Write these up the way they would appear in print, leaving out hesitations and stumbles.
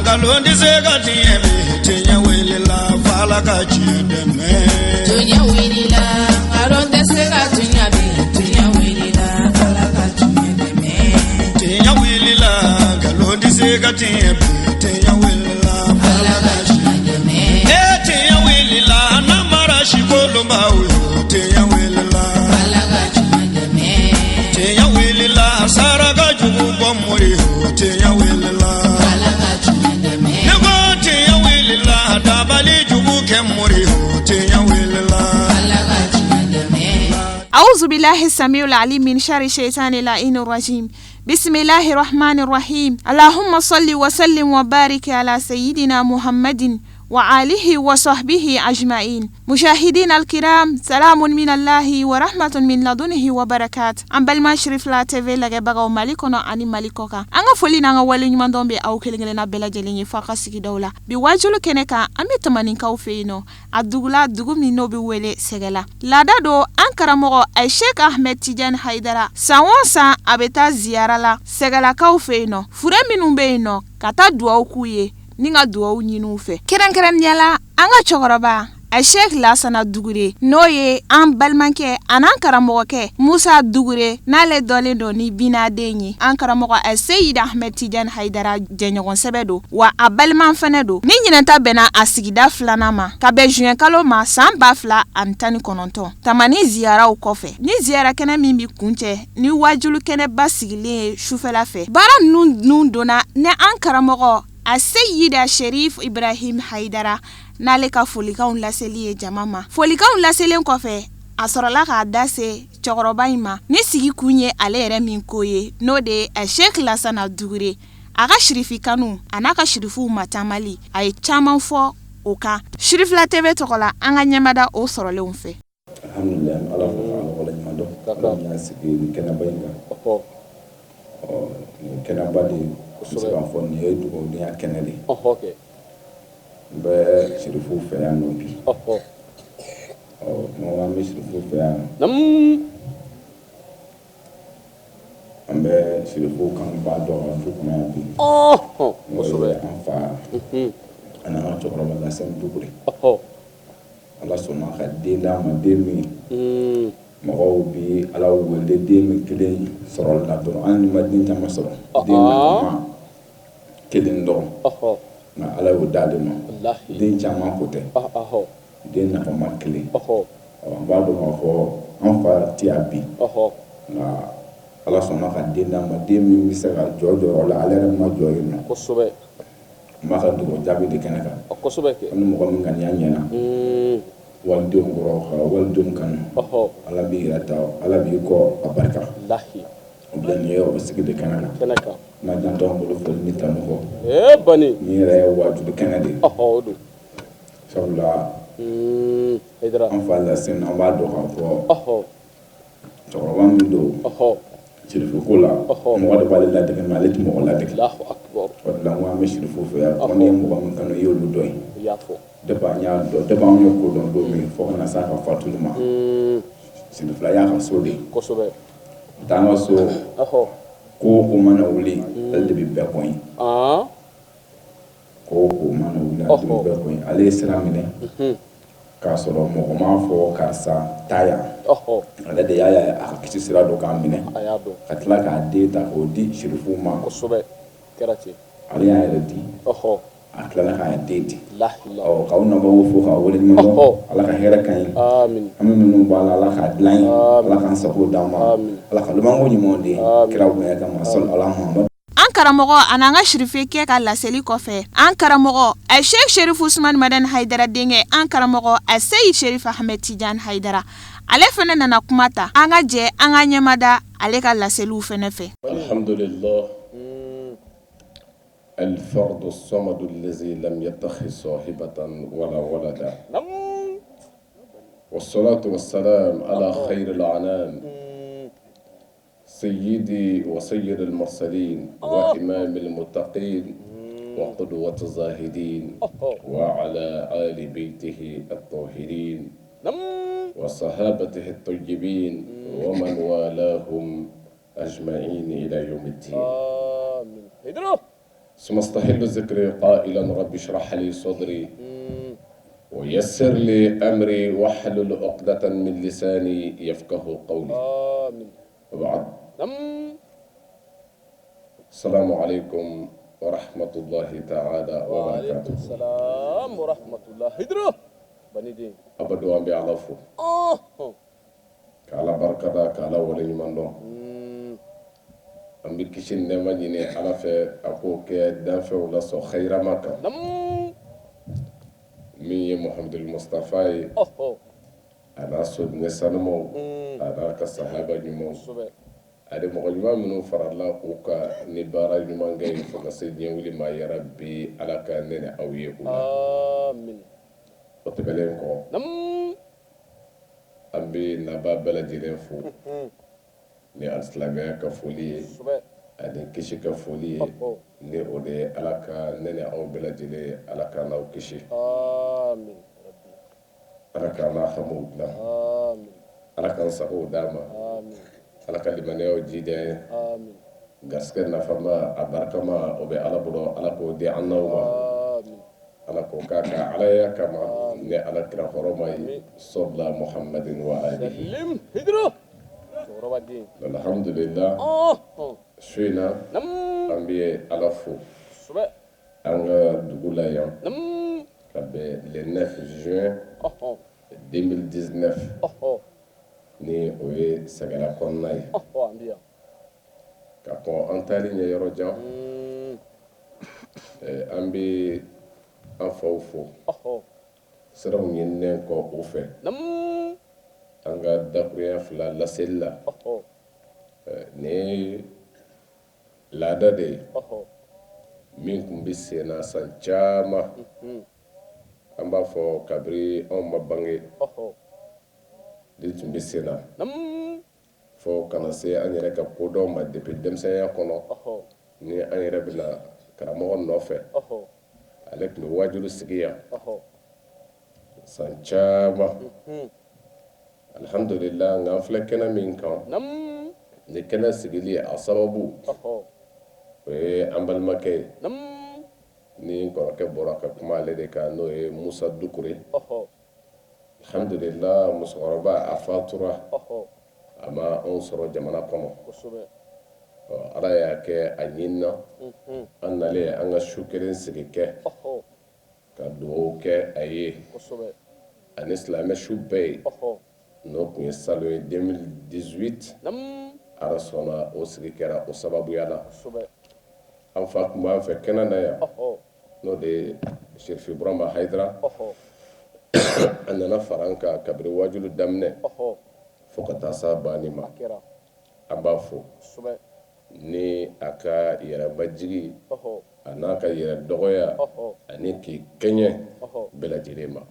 Nkalon tɛ se ka tiɲɛ bi, tiɲɛ wulila f'Ala ka tiɲɛ dɛmɛ. Tiɲɛ wulila, nkalon tɛ se ka tiɲɛ bi, tiɲɛ wulila, Ala ka tiɲɛ dɛmɛ. Tiɲɛ wulila, nkalon tɛ se ka tiɲɛ bi, tiɲɛ wulila Ala ka tiɲɛ dɛmɛ. E tiɲɛ wulila, namara si kolonbaw yo, tiɲɛ wulila. Ala ka tiɲɛ dɛmɛ. Tiɲɛ wulila, saraka jugu bɔ mori yo, tiɲɛ wulila. Ala ka tiɲɛ dɛmɛ. Ne ko tiɲɛ wulila, dabali jugu kɛ mori yo, tiɲɛ wulila. Ala ka tiɲɛ dɛmɛ. أعوذ بالله السميع العليم من شر الشيطان اللعين الرجيم بسم الله الرحمن الرحيم اللهم صل وسلم وبارك على سيدنا محمد وآله وصحبه أجمعين مشاهدينا الكرام سلام من الله ورحمة من لدنه وبركات an balima Sirifila TV lajɛbagaw Mali kɔnɔ ani Mali kɔ kan an ka foli n'an ka waleɲumandɔn bɛ aw kelen kelenna bɛɛ lajɛlen ye f'a ka sigidaw la bi wajulu kɛnɛ kan an bɛ Tamaninkaw fɛ yen nɔ a dugula dugu min n'o bɛ wele Sɛgɛla laada don an karamɔgɔ a Sheikh Ahmed Tidiane Haidara san o san a bɛ taa ziyara la Sɛgɛlakaw fɛ yen nɔ fure minnu bɛ yen nɔ ka taa duwawu k'u ye ni ka duwawu ɲini u fɛ kɛrɛnkɛrɛnnenya la an ka cɛkɔrɔba a Sheikh Lasana Dugure n'o ye an balimakɛ an'an karamɔgɔkɛ Musa Dugure n'ale dɔlen don ni binaden ye an karamɔgɔ a Seyid Ahmed Tidiane Haidara jɛɲɔgɔn sɛbɛ don wa a balima fɛnɛ don ni ɲinɛnta bɛnna a sigida filanan ma ka bɛn juin kalo ma san 2019 Tamani ziyaraw kɔfɛ ni ziyara kɛnɛ min bɛ kuncɛ ni wajulu kɛnɛba sigilen ye sufɛla fɛ baara ninnu donna ni an karamɔgɔ a Seyida Sherif Ibrahim Haidara n'ale ka folikanw laseli ye jama ma folikanw laselen kɔfɛ a sɔrɔla k'a da se cɛkɔrɔba in ma ni sigi kun ye ale yɛrɛ min ko ye n'o de ye a Sheikh Lasana Dugure a ka sirifi kanu a n'a ka sirifuw mataamali a ye caman fɔ o kan Sirifila TV tɔgɔ la an ka ɲɛmada o sɔrɔlenw fɛ. Alhamdulillah an bɛ Ala fo k'a waleɲuman dɔn Ala min y'an sigi nin kɛnɛba in kan ɔ nin kɛnɛba de n bɛ se k'a fɔ nin ye dugawudenya kɛnɛ de ye n bɛ sirifuw fɛ yan nɔ bi ɔ n ko an bɛ sirifuw fɛ yan an bɛ sirifuw kanubaa dɔ ka du kɔnɔ yan bi n'o ye an fa ani an ka cɛkɔrɔba Lasani Dukure Ala sɔnna ka den d'a ma den min mɔgɔw bi Ala wele den min kelen sɔrɔli la dɔrɔn hali n'i ma den caman sɔrɔ den nafama kelen dɔrɔn nka Ala y'o d'ale ma den caman ko tɛ den nafama kelen an b'a dɔn k'a fɔ an fa tɛ yan bi nka Ala sɔnna ka den d'a ma den min bɛ se ka jɔ jɔyɔrɔ la ale yɛrɛ ma jɔ yen nɔ n b'a ka dugawu jaabi de kɛnɛ kan ni mɔgɔ min ŋaniya ɲɛna walidenw kɔrɔ ka walidenw kanu Ala b'i yɛrɛ ta Ala b'i kɔ a barika o bila nin ye o sigi de kɛnɛ kan n'a janto an bolo foli ni tanu kɔ nin yɛrɛ ye waajuli kɛnɛ de ye sabula an fa Laseni an b'a dɔn k'a fɔ cɛkɔrɔba min don sirifu ko la mɔgɔ de b'ale ladege mais ale tɛ mɔgɔ ladege o de la n ko an bɛ sirifu fɛ yan ko n'i ye mɔgɔ min kanu i y'olu dɔ ye depuis an y'a dɔn depuis an ye ko dɔn don min fo ka na s'a ka fatuli ma sirifila y'a ka so de ye taa an ka so ko o ko mana wuli ale de bɛ bɛɛ kɔn ye ko o ko mana wuli ale de bɛ bɛɛ kɔn ye ale ye sira minɛ k'a sɔrɔ mɔgɔ m'a fɔ karisa taa yan ale de y'a ye a ka kisi sira don k'a minɛ ka tila k'a den ta k'o di sirifuw ma ale y'a yɛrɛ di a tilala k'a den di k'aw nabagaw fo k'aw waleɲuman dɔn Ala ka hɛrɛ k'an ye an minnu b'a la Ala k'a dilan ye Ala k'an sago d'an ma Ala ka labanko ɲuman di kira bonya kama sɔli ala Muhamadu An karamɔgɔ ani an ka sirifikɛ ka laseli kɔfɛ an karamɔgɔ a Sheikh Sherif Usman Madani Haidara denkɛ an karamɔgɔ a Seyid Sherif Ahmed Tidiane Haidara ale fana nana kuma ta an ka jɛ an ka ɲɛmada ale ka laseliw fana fɛ. Alhamdulillah al-fardu as-samadu allazi lam yattakhidh sahibatan wala walada wassalatu wassalam ala khayril anam سيدي وسيد المرسلين وإمام المتقين وقدوة الزاهدين وعلى آل بيته الطاهرين وصحابته الطيبين ومن والاهم أجمعين إلى يوم الدين. آمين. ثم استحل ذكري قائلا رب اشرح لي صدري ويسر لي أمري واحلل عقدة من لساني يفقه قولي. آمين. وبعد، السلام عليكم ورحمة الله تعالى وعليكم وبركاته. السلام ورحمة الله. Hidro. Bani den. Abadu, an bɛ Ala fo k'Ala barika da, k'Ala waleɲuman dɔn. An bɛ kisi ni nɛɛma ɲini Ala fɛ, a k'o kɛ danfɛnw la sɔn hayirama kan, min ye Muhamadul Mustafa ye, a n'a soden sanumaw, a n'a ka sahaba ɲumanw, ani mɔgɔ ɲuman minnu farala u kan ni baara ɲuman kɛ ye fo ka se diɲɛ wuli ma. Yarabi, Ala ka ne ni aw ye o la. Amin. O tɛmɛnen kɔ, an bɛ naba bɛɛ lajɛlen fo ni alisilamɛya ka foli ye ani kisi ka foli ye, ni o de ye Ala ka ne ni aw bɛɛ lajɛlen, Ala ka n'aw kisi. Amin. Rabbi. Ala k'an n'a hamiw dilan. Amin. Ala k'an sagow d'a ma. Amin. Ala ka limaniyaw jidi an ye. Amin. Garisɛgɛ nafama, a barikama, o bɛ Ala bolo, Ala k'o di an n'aw ma. Amin. Ala k'o k'a ka alaya kama ni Ala kira hɔrɔma ye, sɔbila Muhammadin wa alihi. Salim Hidro. Cɛkɔrɔba den. Alhamdulillah, su in na, an bɛ Ala fo an ka dugu la yan, ka bɛn le 9 juin 2019, ni o ye Sɛgɛla kɔnɔna ye. An bɛ yan. Ka kɔn an taali ɲɛ yɔrɔ jan, an bɛ an faw fo, siraw ɲininen kɔ u fɛ, an ka dakurunya fila laseli la. Nin ye laada de ye min tun bɛ sen na san caman, an b'a fɔ kabiri anw ma bange de tun bɛ sen na, fo kana se an yɛrɛ ka kodɔn ma depuis denmisɛnya kɔnɔ, ni an yɛrɛ bɛna karamɔgɔ nɔfɛ. Ale tun bɛ waajuli sigi yan san caman. Alhamdulillah, nka an filɛ kɛnɛ min kan, ni kɛnɛ sigili a sababu, o ye an balimakɛ ye, ni kɔrɔkɛ bɔra ka kuma ale de kan, n'o ye Musa Dukure. Alhamdulillah, musokɔrɔba a fatura, a ma anw sɔrɔ jamana kɔnɔ. Ala y'a kɛ a ɲinina an nalen, an ka su kelen sigi kɛ ka dugawu kɛ a ye ani silamɛ su bɛɛ ye. N'o tun ye salon ye 2018, Ala sɔnna, o sigi kɛra o sababuya la. An fa tun b'an fɛ kɛnɛ na yan, n'o de ye Serifu Burama Hayidara. A nana fara an kan kabiri wajulu daminɛ fo ka taa s'a banni ma. An b'a fo ni a ka yɛrɛmajigi, a n'a ka yɛrɛ dɔgɔya, ani k'i kɛɲɛ bɛɛ lajɛlen ma.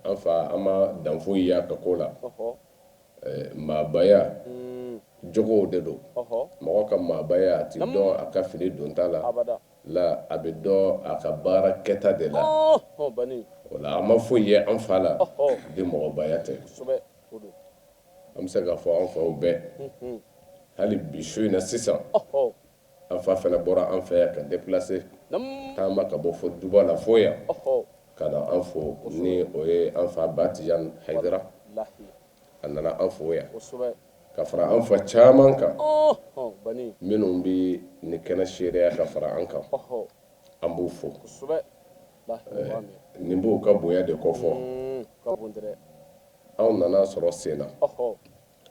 An fa, an ma dan foyi y'a ka ko la. Maabaya jogow de don. Mɔgɔ ka maabaya, a ti dɔn a ka fini donta la la, a bɛ dɔn a ka baara kɛta de la. O la, an ma foyi ye an fa la ni mɔgɔbaya tɛ. An bɛ se k'a fɔ an faw bɛɛ. Hali bi su in na sisan, an fa fana bɔra an fɛ yan ka déplacer, taama ka bɔ fo duba la fo yan ka na an fo, ni o ye an fa Batijan Hayidara. A nana an fo yan ka fara an fa caman kan minnu bɛ nin kɛnɛ seereya ka fara an kan. An b'u fo. Nin b'u ka bonya de kofɔ. Anw nana sɔrɔ sen na,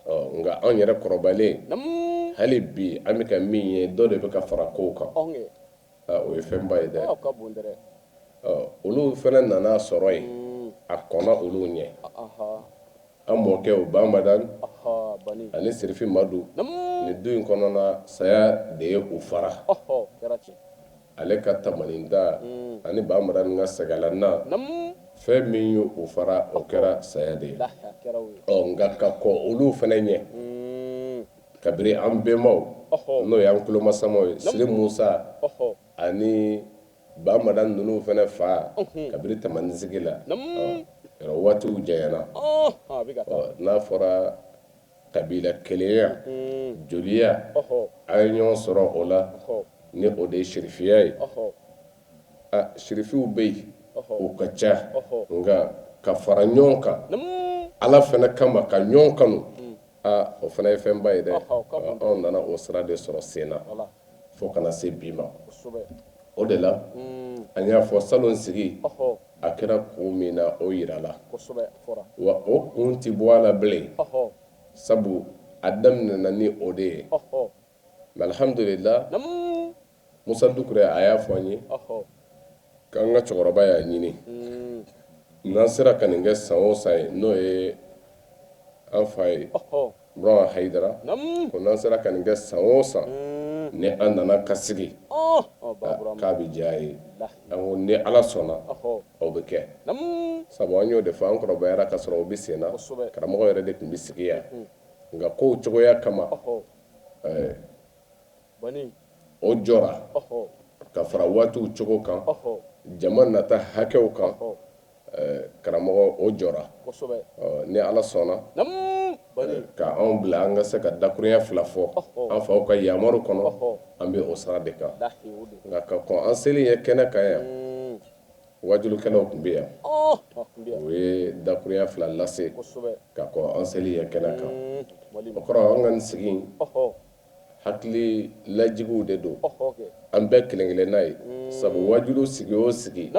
nka anw yɛrɛ kɔrɔbalen, hali bi an bɛ ka min ye, dɔ de bɛ ka fara kow kan. O ye fɛnba ye dɛ. Olu fana nana sɔrɔ yen, a kɔnna olu ɲɛ. An mɔkɛw Bamadan ani Serifi Madu, nin du in kɔnɔna, saya de ye u fara. Ale ka tamaninda ani Bamadan ka sɛgɛlana, fɛn min ye u fara, o kɛra saya de ye. Ɔ nka ka kɔn olu fana ɲɛ, kabiri an bɛnbaw, n'o y'an tulomasamaw ye, Siri Musa ani Bamadan ninnu fana fa, kabiri tamanisigi la, yɔrɔ waatiw janyana. N'a fɔra kabila kelenya, joliya, an ye ɲɔgɔn sɔrɔ o la. Ni o de ye sirifiya ye. A sirifiw bɛ yen, u ka ca, nka ka fara ɲɔgɔn kan Ala fana kama, ka ɲɔgɔn kanu, aa, o fana ye fɛnba ye dɛ. Anw nana o sira de sɔrɔ sen na fo kana se bi ma. O de la an y'a fɔ salon sigi a kɛra kun min na, o yirala, wa o kun tɛ bɔ a la bilen, sabu a daminɛna ni o de ye. Mais alhamdulillah, Musa Dukure a y'a fɔ an ye k'an ka cɛkɔrɔba y'a ɲini n'an sera ka nin kɛ san o san ye, n'o ye an fa ye Burama Hayidara, ko n'an sera ka nin kɛ san o san, ni an nana ka sigi, k'a bɛ diya ye. An ko ni Ala sɔnna, o bɛ kɛ, sabu an y'o de fɔ, an kɔrɔbayara ka sɔrɔ o bɛ sen na, karamɔgɔ yɛrɛ de tun bɛ sigi yan, nka kow cogoya kama o jɔra ka fara waatiw cogo kan, jama nata hakɛw kan, karamɔgɔ o jɔra. Ni Ala sɔnna ka anw bila an ka se ka dakurunya fila fɔ an faw ka yamaru kɔnɔ, an bɛ o sira de kan. Nka ka kɔn an seli ye kɛnɛ kan yan, wajulukɛlaw tun bɛ yan, o ye dakurunya fila lase ka kɔn an seli ye kɛnɛ kan. O kɔrɔ, an ka nin sigi hakili lajigiw de don an bɛɛ kelen kelenna ye, sabu wajulu sigi o sigi,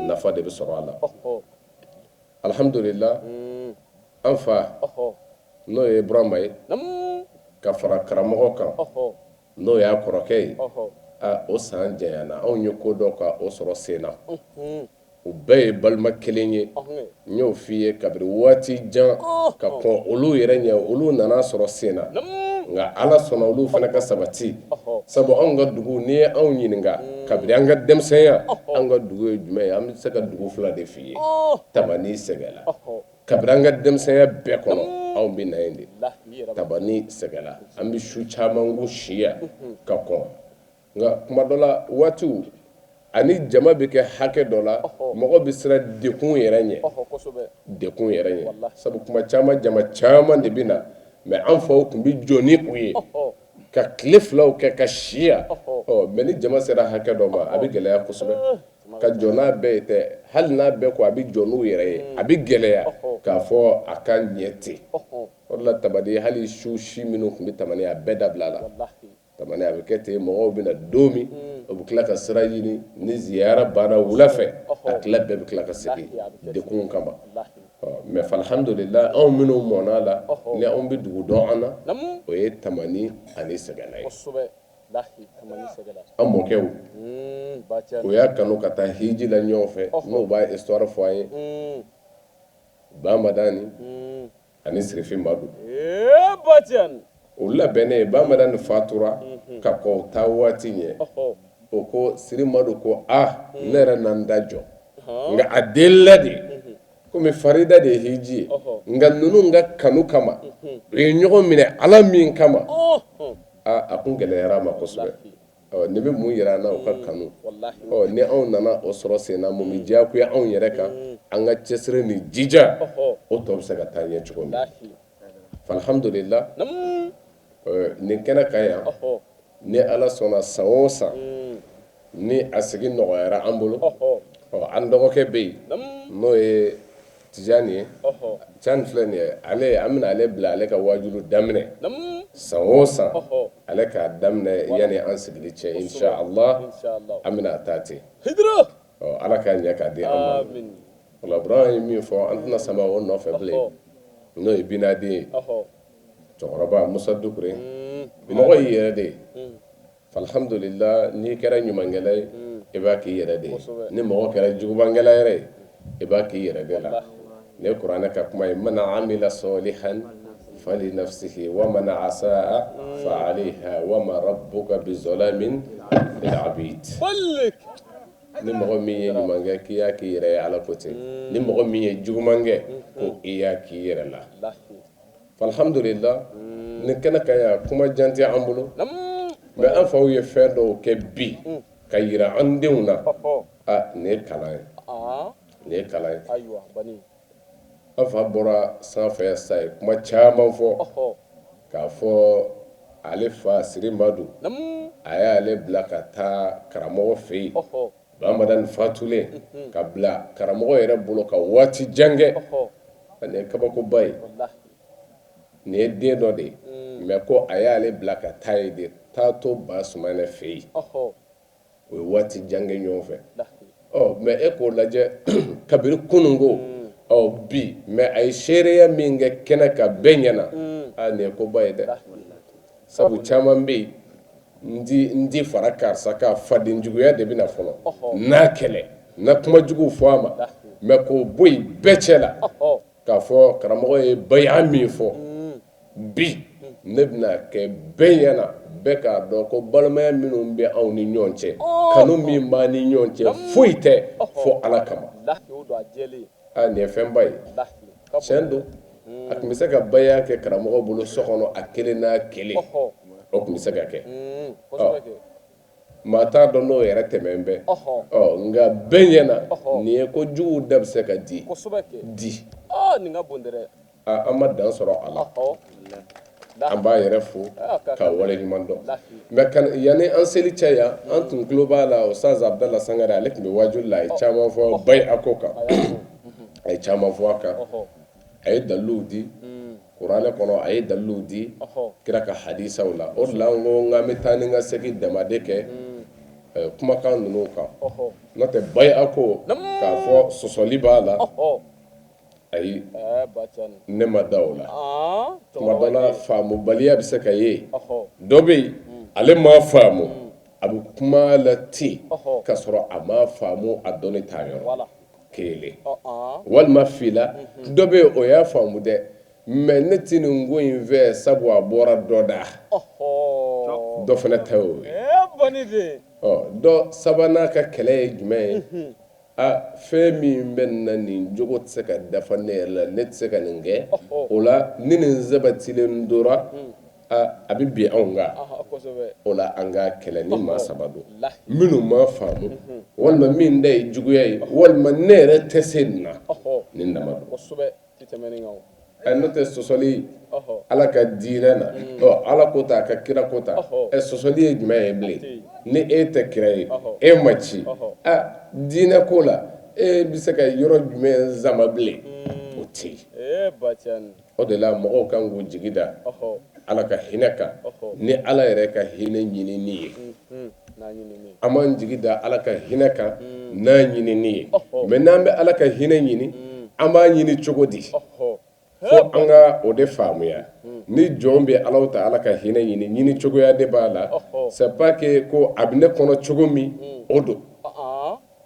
nafa de bɛ sɔrɔ a la. Alhamdulillah, an fa n'o ye Burama ye, ka fara karamɔgɔ kan n'o y'a kɔrɔkɛ ye, o san janyana, anw ye ko dɔ ka o sɔrɔ sen na. U bɛɛ ye balima kelen ye. N y'o f'i ye kabini waati jan ka kɔn olu yɛrɛ ɲɛ, olu nana sɔrɔ sen na, nka Ala sɔnna olu fana ka sabati, sabu anw ka dugu, n'i ye anw ɲininka kabini an ka denmisɛnya, an ka dugu ye jumɛn ye, an bɛ se ka dugu fila de f'i ye, Tabani, Sɛgɛla. Kabini an ka denmisɛnya bɛɛ kɔnɔ, anw bɛ na yen de, Tabani, Sɛgɛla. An bɛ su caman kun si yan ka kɔn, nka kuma dɔ la waatiw ani jama bɛ kɛ hakɛ dɔ la, mɔgɔ bɛ siran dekun yɛrɛ ɲɛ, dekun yɛrɛ ɲɛ, sabu kuma caman jama caman de bɛ na. Mais an faw tun bɛ jɔ ni u ye ka tile filaw kɛ ka si yan. Ɔ, mais ni jama sera hakɛ dɔ ma, a bɛ gɛlɛya kosɛbɛ ka jɔ n'a bɛɛ ye tɛ. Hali n'a bɛɛ ko a bɛ jɔ n'u yɛrɛ ye, a bɛ gɛlɛya k'a fɔ a ka ɲɛ ten. O de la Tabani, hali su si minnu tun bɛ Tabani, a bɛɛ dabila la. Tabani a bɛ kɛ ten, mɔgɔw bɛ na don min, o bɛ tila ka sira ɲini, ni ziyara banna wula fɛ, a tila bɛɛ bɛ tila ka segin dekun kama. Mais alhamdulillah, anw minnu mɔnna la, ni anw bɛ dugu dɔn an na, o ye Tamani ani Sɛgɛla ye. An mɔkɛw, o y'a kanu ka taa hiji la ɲɔgɔn fɛ, n'o b'a histoire fɔ an ye, Bamadani ani Sirifi Madu. O labɛnnen, Bamadani fatura ka kɔn taa waati ɲɛ, o ko Siri Madu ko a ne yɛrɛ na n da jɔ, nka a delila de komi farida de ye hiji ye, nka ninnu ka kanu kama, u ye ɲɔgɔn minɛ Ala min kama, a kun gɛlɛyara a ma kosɛbɛ. Nin bɛ mun yira an na? U ka kanu. Ɔ, ni anw nana o sɔrɔ sen na, mun bɛ diyagoya anw yɛrɛ kan? An ka cɛsiri ni jija, o tɔ bɛ se ka taa ɲɛ cogo min. Alhamdulillah, nin kɛnɛ kan yan, ni Ala sɔnna, san o san ni a sigi nɔgɔyara an bolo, ɔ, an dɔgɔkɛ bɛ yen n'o ye Tijani ye. Tijani filɛ nin ye, ale an bɛna ale bila ale ka wajulu daminɛ san o san, ale k'a daminɛ yanni an sigili cɛ, insha Allah. An bɛna a taa ten. Ɔ, Ala k'a ɲɛ k'a di an ma. O la, Burama ye min fɔ, an tɛna sama o nɔfɛ bilen, n'o ye binaden ye, cɛkɔrɔba Musa Dukure. Mɔgɔ y'i yɛrɛ de ye. Alhamdulillah, n'i kɛra ɲumankɛla ye, i b'a k'i yɛrɛ de ye. Ni mɔgɔ kɛra jugubankɛla yɛrɛ ye, i b'a k'i yɛrɛ de la. Nin ye kuranɛ ka kuma ye: man amila salihan fali nafsihi wa man asaa fa alayha wa ma rabbuka bizalamin lil abid. Ni mɔgɔ min ye ɲuman kɛ, k'i y'a k'i yɛrɛ ye, Ala ko ten. Ni mɔgɔ min ye juguman kɛ, ko i y'a k'i yɛrɛ la. Alhamdulillah, nin kɛnɛ kan yan, kuma jan tɛ an bolo, mais an faw ye fɛn dɔw kɛ bi ka yira an denw na. A nin ye kalan ye, nin ye kalan ye. An fa bɔra sanfɛ sa ye kuma caman fɔ k'a fɔ. Ale fa Sirimadu, a y'ale bila ka taa karamɔgɔ fɛ yen. Ba Madani fatulen, ka bila karamɔgɔ yɛrɛ bolo ka waati jan kɛ, nin ye kabakoba ye. Nin ye den dɔ de ye, mais ko a y'ale bila ka taa yen de, taa to Ba Sumana fɛ yen. O ye waati jan kɛ ɲɔgɔn fɛ. Ɔ, mais e k'o lajɛ kabini kunun ko ɔ bi, mais a ye seereya min kɛ kɛnɛ kan bɛɛ ɲɛna, aa, nin ye koba ye dɛ. Sabu caman bɛ yen, n ti fara karisa kan, fadenjuguya de bɛ na fɔlɔ, n'a kɛlɛ, na kuma juguw fɔ a ma. Mais k'o bɔ yen bɛɛ cɛ la, k'a fɔ karamɔgɔ ye baya min fɔ bi, ne bɛna kɛ bɛɛ ɲɛna, bɛɛ k'a dɔn ko balimaya minnu bɛ anw ni ɲɔgɔn cɛ, kanu min b'an ni ɲɔgɔn cɛ, foyi tɛ fo Ala kama. Aa, nin ye fɛnba ye. Tiɲɛ don, a tun bɛ se ka baya kɛ karamɔgɔ bolo so kɔnɔ a kelen n'a kelen, o tun bɛ se ka kɛ. Ɔ, maa t'a dɔn n'o yɛrɛ tɛmɛn bɛ. Ɔ, nka bɛɛ ɲɛna, nin ye ko juguw da bɛ se ka di di. An ma dan sɔrɔ a la, an b'a yɛrɛ fo ka waleɲuman dɔn. Mais yanni an seli cɛ yan, an tun tulo b'a la, Ustaz Abdala Sangare, ale tun bɛ waajuli la, a ye caman fɔ baya ko kan, a ye caman fɔ a kan, a ye daliluw di kuranɛ kɔnɔ, a ye daliluw di kira ka hadisaw la. O de la n ko n k'an bɛ taa ni ka segin damade kɛ kumakan ninnu kan. N'o tɛ, baya ko k'a fɔ sɔsɔli b'a la, ayi, ne ma da o la. Tuma dɔ la, faamubaliya bɛ se ka ye. Dɔ bɛ yen, ale m'a faamu, a bɛ kuma la ten ka sɔrɔ a m'a faamu, a dɔnni t'a yɔrɔ kelen walima fila. Dɔ bɛ yen, o y'a faamu dɛ, mais ne tɛ nin ko in fɛ, sabu a bɔra dɔ da. Dɔ fana ta y'o ye. Ɔ, dɔ sabanan ka kɛlɛ ye jumɛn ye? A fɛn min bɛ nin na, nin jogo tɛ se ka dafa ne yɛrɛ la, ne tɛ se ka nin kɛ. O la, ni nin sabatilen tora, a bɛ bin anw kan. O la, an ka kɛlɛ ni maa saba don: minnu ma faamu, walima min da ye juguya ye, walima ne yɛrɛ tɛ se nin na. Nin dama don. N'o tɛ, sɔsɔli Ala ka diinɛ na, ɔ, Ala ko ta, a ka kira ko ta, ɛ, sɔsɔli ye jumɛn ye bilen? Ni e tɛ kira ye, e ma ci a diinɛ ko la, e bɛ se ka yɔrɔ jumɛn zama bilen? O tɛ yen. O de la, mɔgɔw kan k'u jigi da Ala ka hinɛ kan ni Ala yɛrɛ ka hinɛ ɲinini ye. An b'an jigi da Ala ka hinɛ kan n'a ɲinini ye. Mais n'an bɛ Ala ka hinɛ ɲini, an b'a ɲini cogo di? Fo an ka o de faamuya. Ni jɔn bɛ Ala ta, Ala ka hinɛ ɲini, ɲini cogoya de b'a la. C'est pas que ko a bɛ ne kɔnɔ cogo min, o don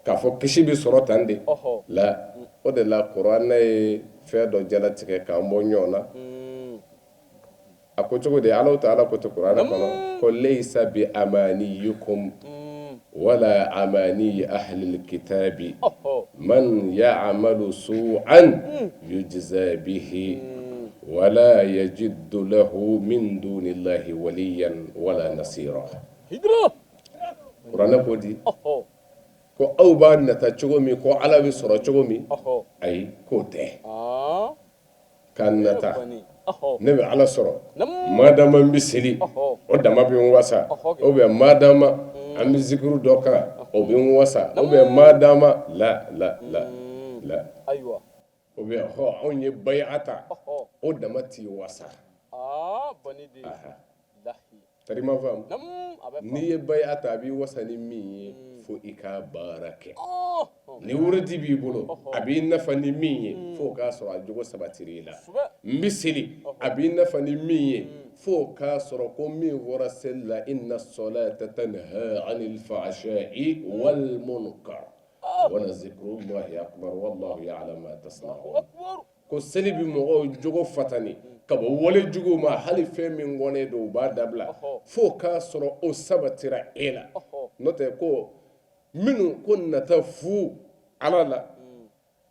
k'a fɔ kisi bɛ sɔrɔ tan de la. O de la, kuranɛ ye fɛn dɔ jalatigɛ k'an bɔ ɲɔgɔn na. A ko cogo di? Ala ta, Ala ko tɛ kuranɛ kɔnɔ ko laysa bi amaniyikum wala amaniyi ahlil kitabi man ya'malu su'an yujza bihi wala yajidu lahu min dunillahi waliyan wala nasira. Kuranɛ ko di ko aw b'a nata cogo min ko Ala bɛ sɔrɔ cogo min, ayi, k'o tɛ. K'a nata ne bɛ Ala sɔrɔ madama n bɛ seli, o dama bɛ n wasa, ou bien madama an bɛ zikiru dɔ kan, o bɛ n wasa, ou bien madama la la la la, ou bien hɔ, anw ye baya ta, o dama t'i wasa. Tari ma faamu? N'i ye baya ta, a b'i wasa ni min ye, fo i ka baara kɛ. Ni wurudi b'i bolo, a b'i nafa ni min ye, fo k'a sɔrɔ a jogo sabatira i la. N bɛ seli, a b'i nafa ni min ye, fo k'a sɔrɔ ko min fɔra seli la, inna salata tanha anil fahsha'i wal munkar wala zikrullahi akbar wallahu ya'lamu ma tasna'un. Ko seli bɛ mɔgɔw jogo fatani ka bɔ wale juguw ma, hali fɛn min kɔnnen don, u b'a dabila, fo k'a sɔrɔ o sabatira e la. N'o tɛ, ko minnu ko nata fu Ala la,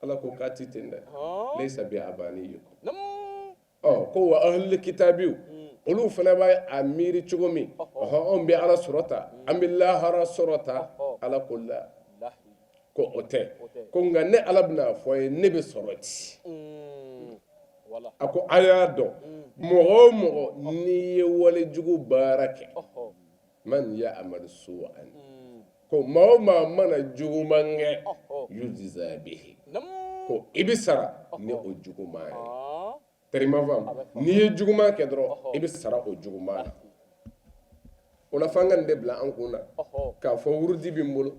Ala ko k'a tɛ ten dɛ. Laysa bi amaniyikum. Ɔ, ko wa ahlul kitabiw, olu fana b'a a miiri cogo min, ɔhɔ, anw bɛ Ala sɔrɔ ta, an bɛ lahara sɔrɔ ta, Ala ko la, ko o tɛ. Ko nka ne Ala bɛna fɔ ye, ne bɛ sɔrɔ di. A ko a y'a dɔn, mɔgɔ o mɔgɔ n'i ye walejugu baara kɛ, man ya'mal su'an, ko maa o maa mana juguman kɛ, yujza bihi, ko i bɛ sara ni o juguman ye. Tari ma faamu? N'i ye juguman kɛ dɔrɔn, i bɛ sara o juguman na. O la f'an ka nin de bila an kun na k'a fɔ wurudi bɛ n bolo,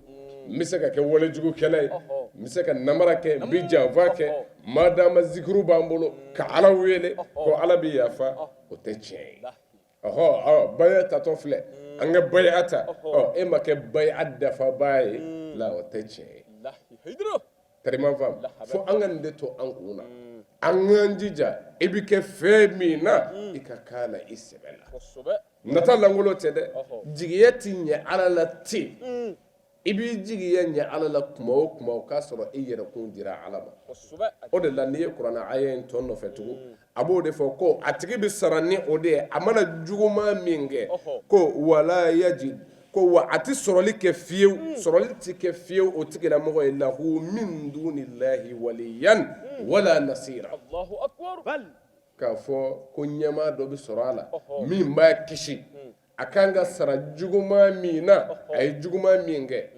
n bɛ se ka kɛ walejugukɛla ye, n bɛ se ka namara kɛ, n bɛ janfa kɛ, madama zikiru b'an bolo ka Ala wele ko Ala bɛ yafa, o tɛ tiɲɛ ye. Ɔhɔ, baya tatɔ filɛ, an ka baya ta, ɔ e ma kɛ baya dafabaa ye la, o tɛ tiɲɛ ye. Tari ma faamu? Fo an ka nin de to an kun na, an k'an jija i bɛ kɛ fɛn min na, i ka k'a la i sɛbɛ la. Nata lankolon tɛ dɛ, jigiya tɛ ɲɛ Ala la ten. I b'i jigiya ɲɛ Ala la tuma o tuma, o k'a sɔrɔ i yɛrɛkun dira Ala ma. O de la n'i ye kuranɛ aya in tɔ nɔfɛ tugun, a b'o de fɔ ko a tigi bɛ sara ni o de ye, a mana juguman min kɛ, ko wala yajid, ko wa a tɛ sɔrɔli kɛ fiyewu, sɔrɔli tɛ kɛ fiyewu o tigilamɔgɔ ye, lahu min dunillahi waliyan wala nasira, k'a fɔ ko ɲɛmaa dɔ bɛ sɔrɔ a la min b'a kisi a kan ka sara juguman min na, a ye juguman min kɛ,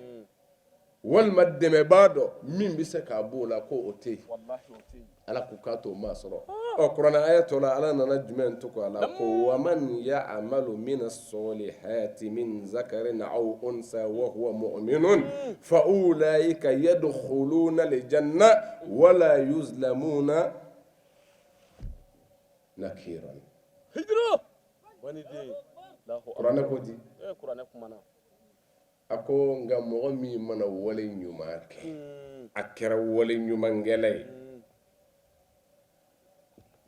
walima dɛmɛbaa dɔ min bɛ se k'a b'o la, ko o tɛ yen. Ala ko k'a t'o maa sɔrɔ. Ɔ kuranɛ aya tɔ la, Ala nana jumɛn tugu a la? Ko waman ya'malu mina solihati min zakarin aw unsa wa huwa mu'minun fa ulaika yadkhuluna aljanna wala yuzlamuna nakiran. Kuranɛ ko di? A ko nka mɔgɔ min mana wale ɲuman kɛ, a kɛra wale ɲumankɛla ye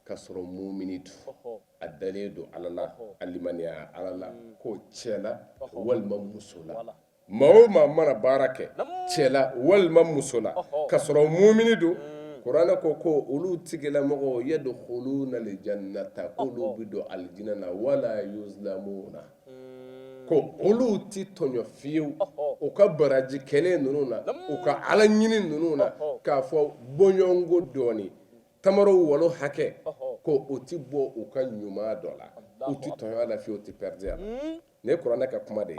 ka sɔrɔ mumini don, a dalen don Ala la, a limaniya Ala la, ko cɛ la walima muso la, maa o maa mana baara kɛ cɛ la walima muso la ka sɔrɔ mumini don, kuranɛ ko ko olu tigilamɔgɔw yadkhuluna aljannata, k'olu bɛ don alijinɛ na, wala yuzlamuna, ko olu tɛ tɔɲɔ fiyewu u ka baraji kɛlen ninnu na, u ka Ala ɲini ninnu na, k'a fɔ bɔɲɔgɔnko dɔɔnin tamaro walo hakɛ, ko o tɛ bɔ u ka ɲuman dɔ la, u tɛ tɔɲɔ a la fiyewu, u tɛ pɛridi a la. Nin ye kuranɛ ka kuma de ye.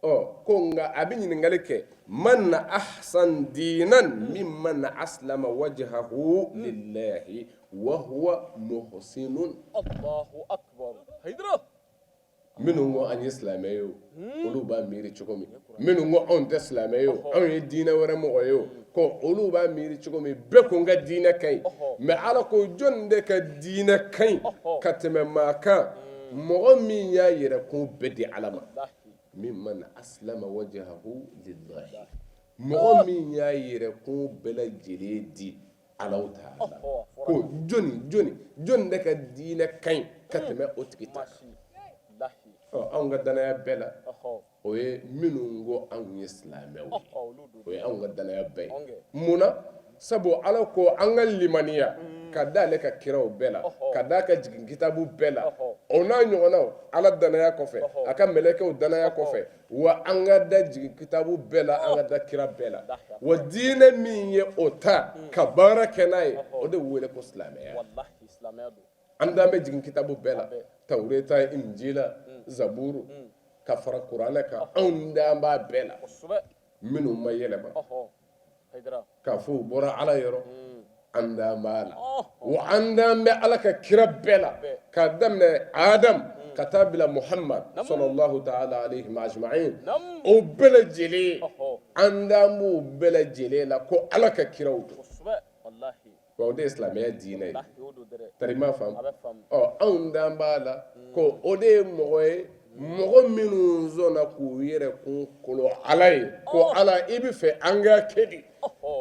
Ɔ ko nka a bɛ ɲininkali kɛ, man ahsan diinan mimman aslama wajhahu lillahi wa huwa muhsinun. Allahu akbar hayidara. Minnu ko an ye silamɛ ye o, olu b'a miiri cogo min, minnu ko anw tɛ silamɛ ye o, anw ye diinɛ wɛrɛ mɔgɔ ye o, ko olu b'a miiri cogo min, bɛɛ ko n ka diinɛ ka ɲi, mais Ala ko jɔn de ka diinɛ ka ɲi ka tɛmɛ maa kan, mɔgɔ min y'a yɛrɛkun bɛɛ di Ala ma, mimman aslama wajhahu lillahi, mɔgɔ min y'a yɛrɛkun bɛɛ lajɛlen di Alahu taala, ko jɔni jɔni jɔni de ka diinɛ ka ɲi ka tɛmɛ o tigi ta kan? Ɔ anw ka danaya bɛɛ la, o ye minnu ko anw ye silamɛw ye, o ye anw ka danaya bɛɛ ye. Mun na? Sabu Ala ko an ka limaniya ka da ale ka kiraw bɛɛ la, ka da a ka jigin kitabu bɛɛ la, o n'a ɲɔgɔnnaw, Ala danaya kɔfɛ, a ka mɛlɛkɛw danaya kɔfɛ, wa an ka da jigin kitabu bɛɛ la, an ka da kira bɛɛ la, wa diinɛ min ye o ta ka baara kɛ n'a ye, o de wele ko silamɛya. An dan bɛ jigin kitabu bɛɛ la, tawureta, injila, zaburu, ka fara kuranɛ kan, anw dan b'a bɛɛ la, minnu ma yɛlɛma k'a fɔ u bɔra Ala yɔrɔ, an dan b'a la, wa an dan bɛ Ala ka kira bɛɛ la, k'a daminɛ Adam ka taa bila Muhamad sallallahu ta'ala alayhi ajma'in, o bɛɛ lajɛlen an dan b'o bɛɛ lajɛlen la ko Ala ka kiraw don. Wa o de ye silamɛya diinɛ ye. Tari m'a faamu? Ɔ anw dan b'a la ko o de ye mɔgɔ ye, mɔgɔ minnu sɔnna k'u yɛrɛ kun kolo Ala ye, ko Ala i bɛ fɛ an ka kɛ di,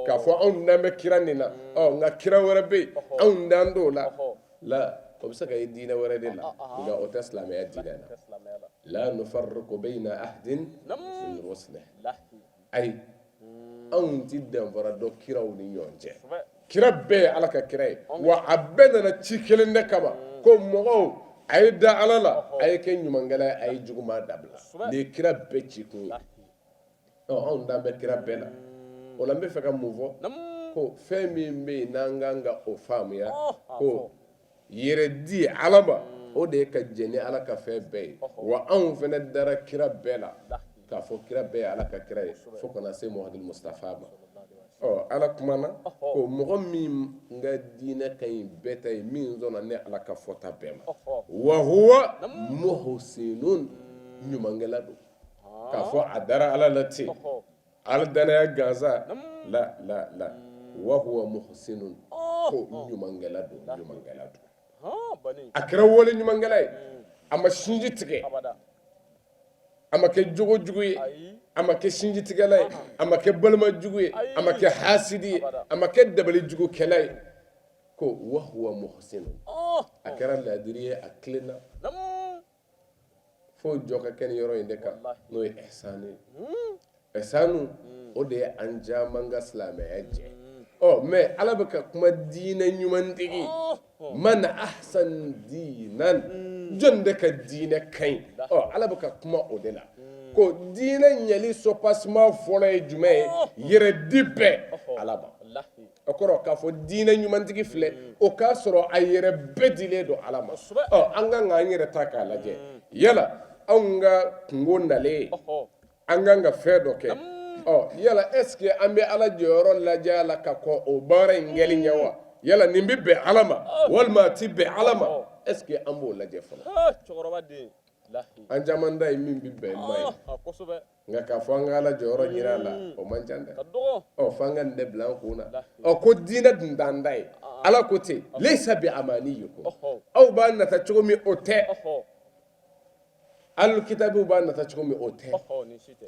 k'a fɔ anw dan bɛ kira nin na, ɔ nka kira wɛrɛ bɛ yen anw dan t'o la, la o bɛ se ka ye diinɛ wɛrɛ de la, nka o tɛ silamɛya diinɛ na. La nufarriqu bayna ahadin min rusulihi. Ayi, anw tɛ danfara dɔn kiraw ni ɲɔgɔn cɛ. Kira bɛɛ ye Ala ka kira ye, wa a bɛɛ nana ci kelen de kama, ko mɔgɔw a ye da Ala la, a ye kɛ ɲumankɛla ye, a ye juguman dabila. Nin ye kira bɛɛ ci kun ye. Ɔ anw dan bɛ kira bɛɛ la. O la n bɛ fɛ ka mun fɔ? Ko fɛn min bɛ yen n'an kan ka o faamuya, ko. Yɛrɛ di ala ma o de ye ka jɛn ni ala ka fɛn bɛɛ ye wa anw fana dara kira bɛɛ la k'a fɔ kira bɛɛ ye ala ka kira ye fo ka na se Muhamadu Mustafa ma ɔ ala kumana ko mɔgɔ min ka diinɛ ka ɲi bɛɛ ta ye min sɔnna ne ala ka fɔta bɛɛ ma wa huwa muhsinun ɲumankɛla don k'a fɔ a dara ala la ten ala danaya gansan la la la wa huwa muhsinun ko ɲumankɛla don ɲumankɛla don a kɛra wale ɲumankɛla ye a ma sinji tigɛ a ma kɛ jogo jugu ye a ma kɛ sinjitigɛla ye a ma kɛ balima jugu ye a ma kɛ hasidi ye a ma kɛ dabali jugukɛla ye ko wa huwa muhsinun a kɛra laadiri ye a tilenna fo jɔ ka kɛ nin yɔrɔ in de kan n'o ye ihsanu ye ihsanu o de ye an caman ka silamɛya jɛ ɔ mais ala bɛ ka kuma diinɛ ɲumantigi man ahsan diinan jɔn de ka diinɛ ka ɲi ɔ ala bɛ ka kuma o de la ko diinɛ ɲɛli soubassement fɔlɔ ye jumɛn ye yɛrɛ di bɛɛ ala ma o kɔrɔ k'a fɔ diinɛ ɲumantigi filɛ o k'a sɔrɔ a yɛrɛ bɛɛ dilen don ala ma ɔ an kan k'an yɛrɛ ta k'a lajɛ yala anw ka kunko nalen ye an kan ka fɛn dɔ kɛ ɔ yala est ce que an bɛ ala jɔyɔrɔ lajɛ a la ka kɔn o baara in kɛli ɲɛ wa yala nin bɛ bɛn ala ma walima a tɛ bɛn ala ma est ce que an b'o lajɛ fɔlɔ an caman ta ye min bɛ bɛn ma ye nka k'a fɔ an ka ala jɔyɔrɔ ɲini a la o man ca dɛ ɔ fo an ka nin de bila an kun na ɔ ko diinɛ dun t'an ta ye ala ko ten laysa bi amaniyikum aw b'a nata cogo min o tɛ ahlul kitabiw b'a nata cogo min o tɛ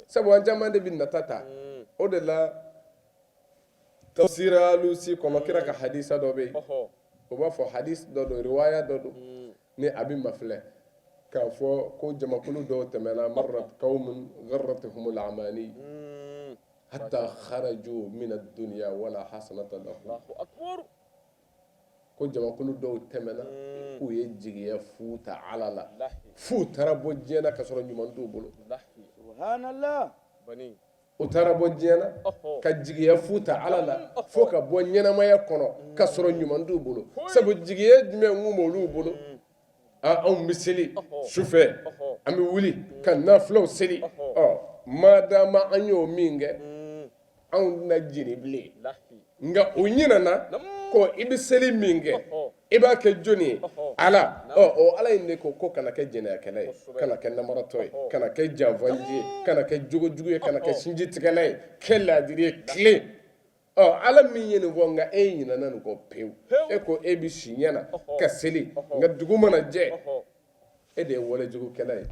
sabu an caman de bɛ nata ta o de la tafsir alusi kɔnɔ kira ka hadisa dɔ bɛ yen o b'a fɔ hadis dɔ don riwaya dɔ don ni a bɛ mafilɛ k'a fɔ ko jamakulu dɔw tɛmɛna marrat qawmun gharratuhumul amani hatta kharaju min ad-dunya wala hasanata lahum ko jamakulu dɔw tɛmɛna k'u ye jigiya fu ta ala la f'u taara bɔ diɲɛ na ka sɔrɔ ɲuman t'u bolo u taara bɔ diɲɛ na ka jigiya fu ta ala la fo ka bɔ ɲɛnamaya kɔnɔ ka sɔrɔ ɲuman t'u bolo sabu jigiya jumɛn kun b'olu bolo anw bɛ seli sufɛ an bɛ wuli ka nafilaw seli ɔ madama an y'o min kɛ anw tɛna jeni bilen nka o ɲinana ko i bɛ seli min kɛ i b'a kɛ jɔni ye ala ɔ o ala in de ko ko kana kɛ jɛnɛyakɛla ye kana kɛ namaratɔ ye kana kɛ janfanci ye kana kɛ jogojugu ye kana kɛ sinjitigɛla ye kɛ laadiri ye tilen ɔ ala min ye nin fɔ nka e ɲinana nin kɔ pewu e ko e bɛ si ɲɛ na ka seli nka dugu mana jɛ e de ye walejugukɛla ye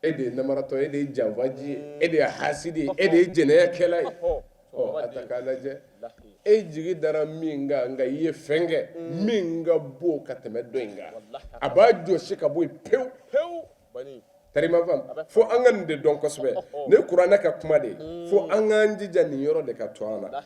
e de ye namaratɔ ye e de ye janfanci ye e de ye hasidi ye e de ye jɛnɛyakɛla ye ɔ a ta k'a lajɛ e jigi dara min kan nka i ye fɛn kɛ min ka bon ka tɛmɛ dɔ in kan a b'a jɔsi ka bɔ yen pewu tari ma faamu fo an ka nin de dɔn kosɛbɛ nin ye kuranɛ ka kuma de ye fo an k'an jija nin yɔrɔ de ka to an na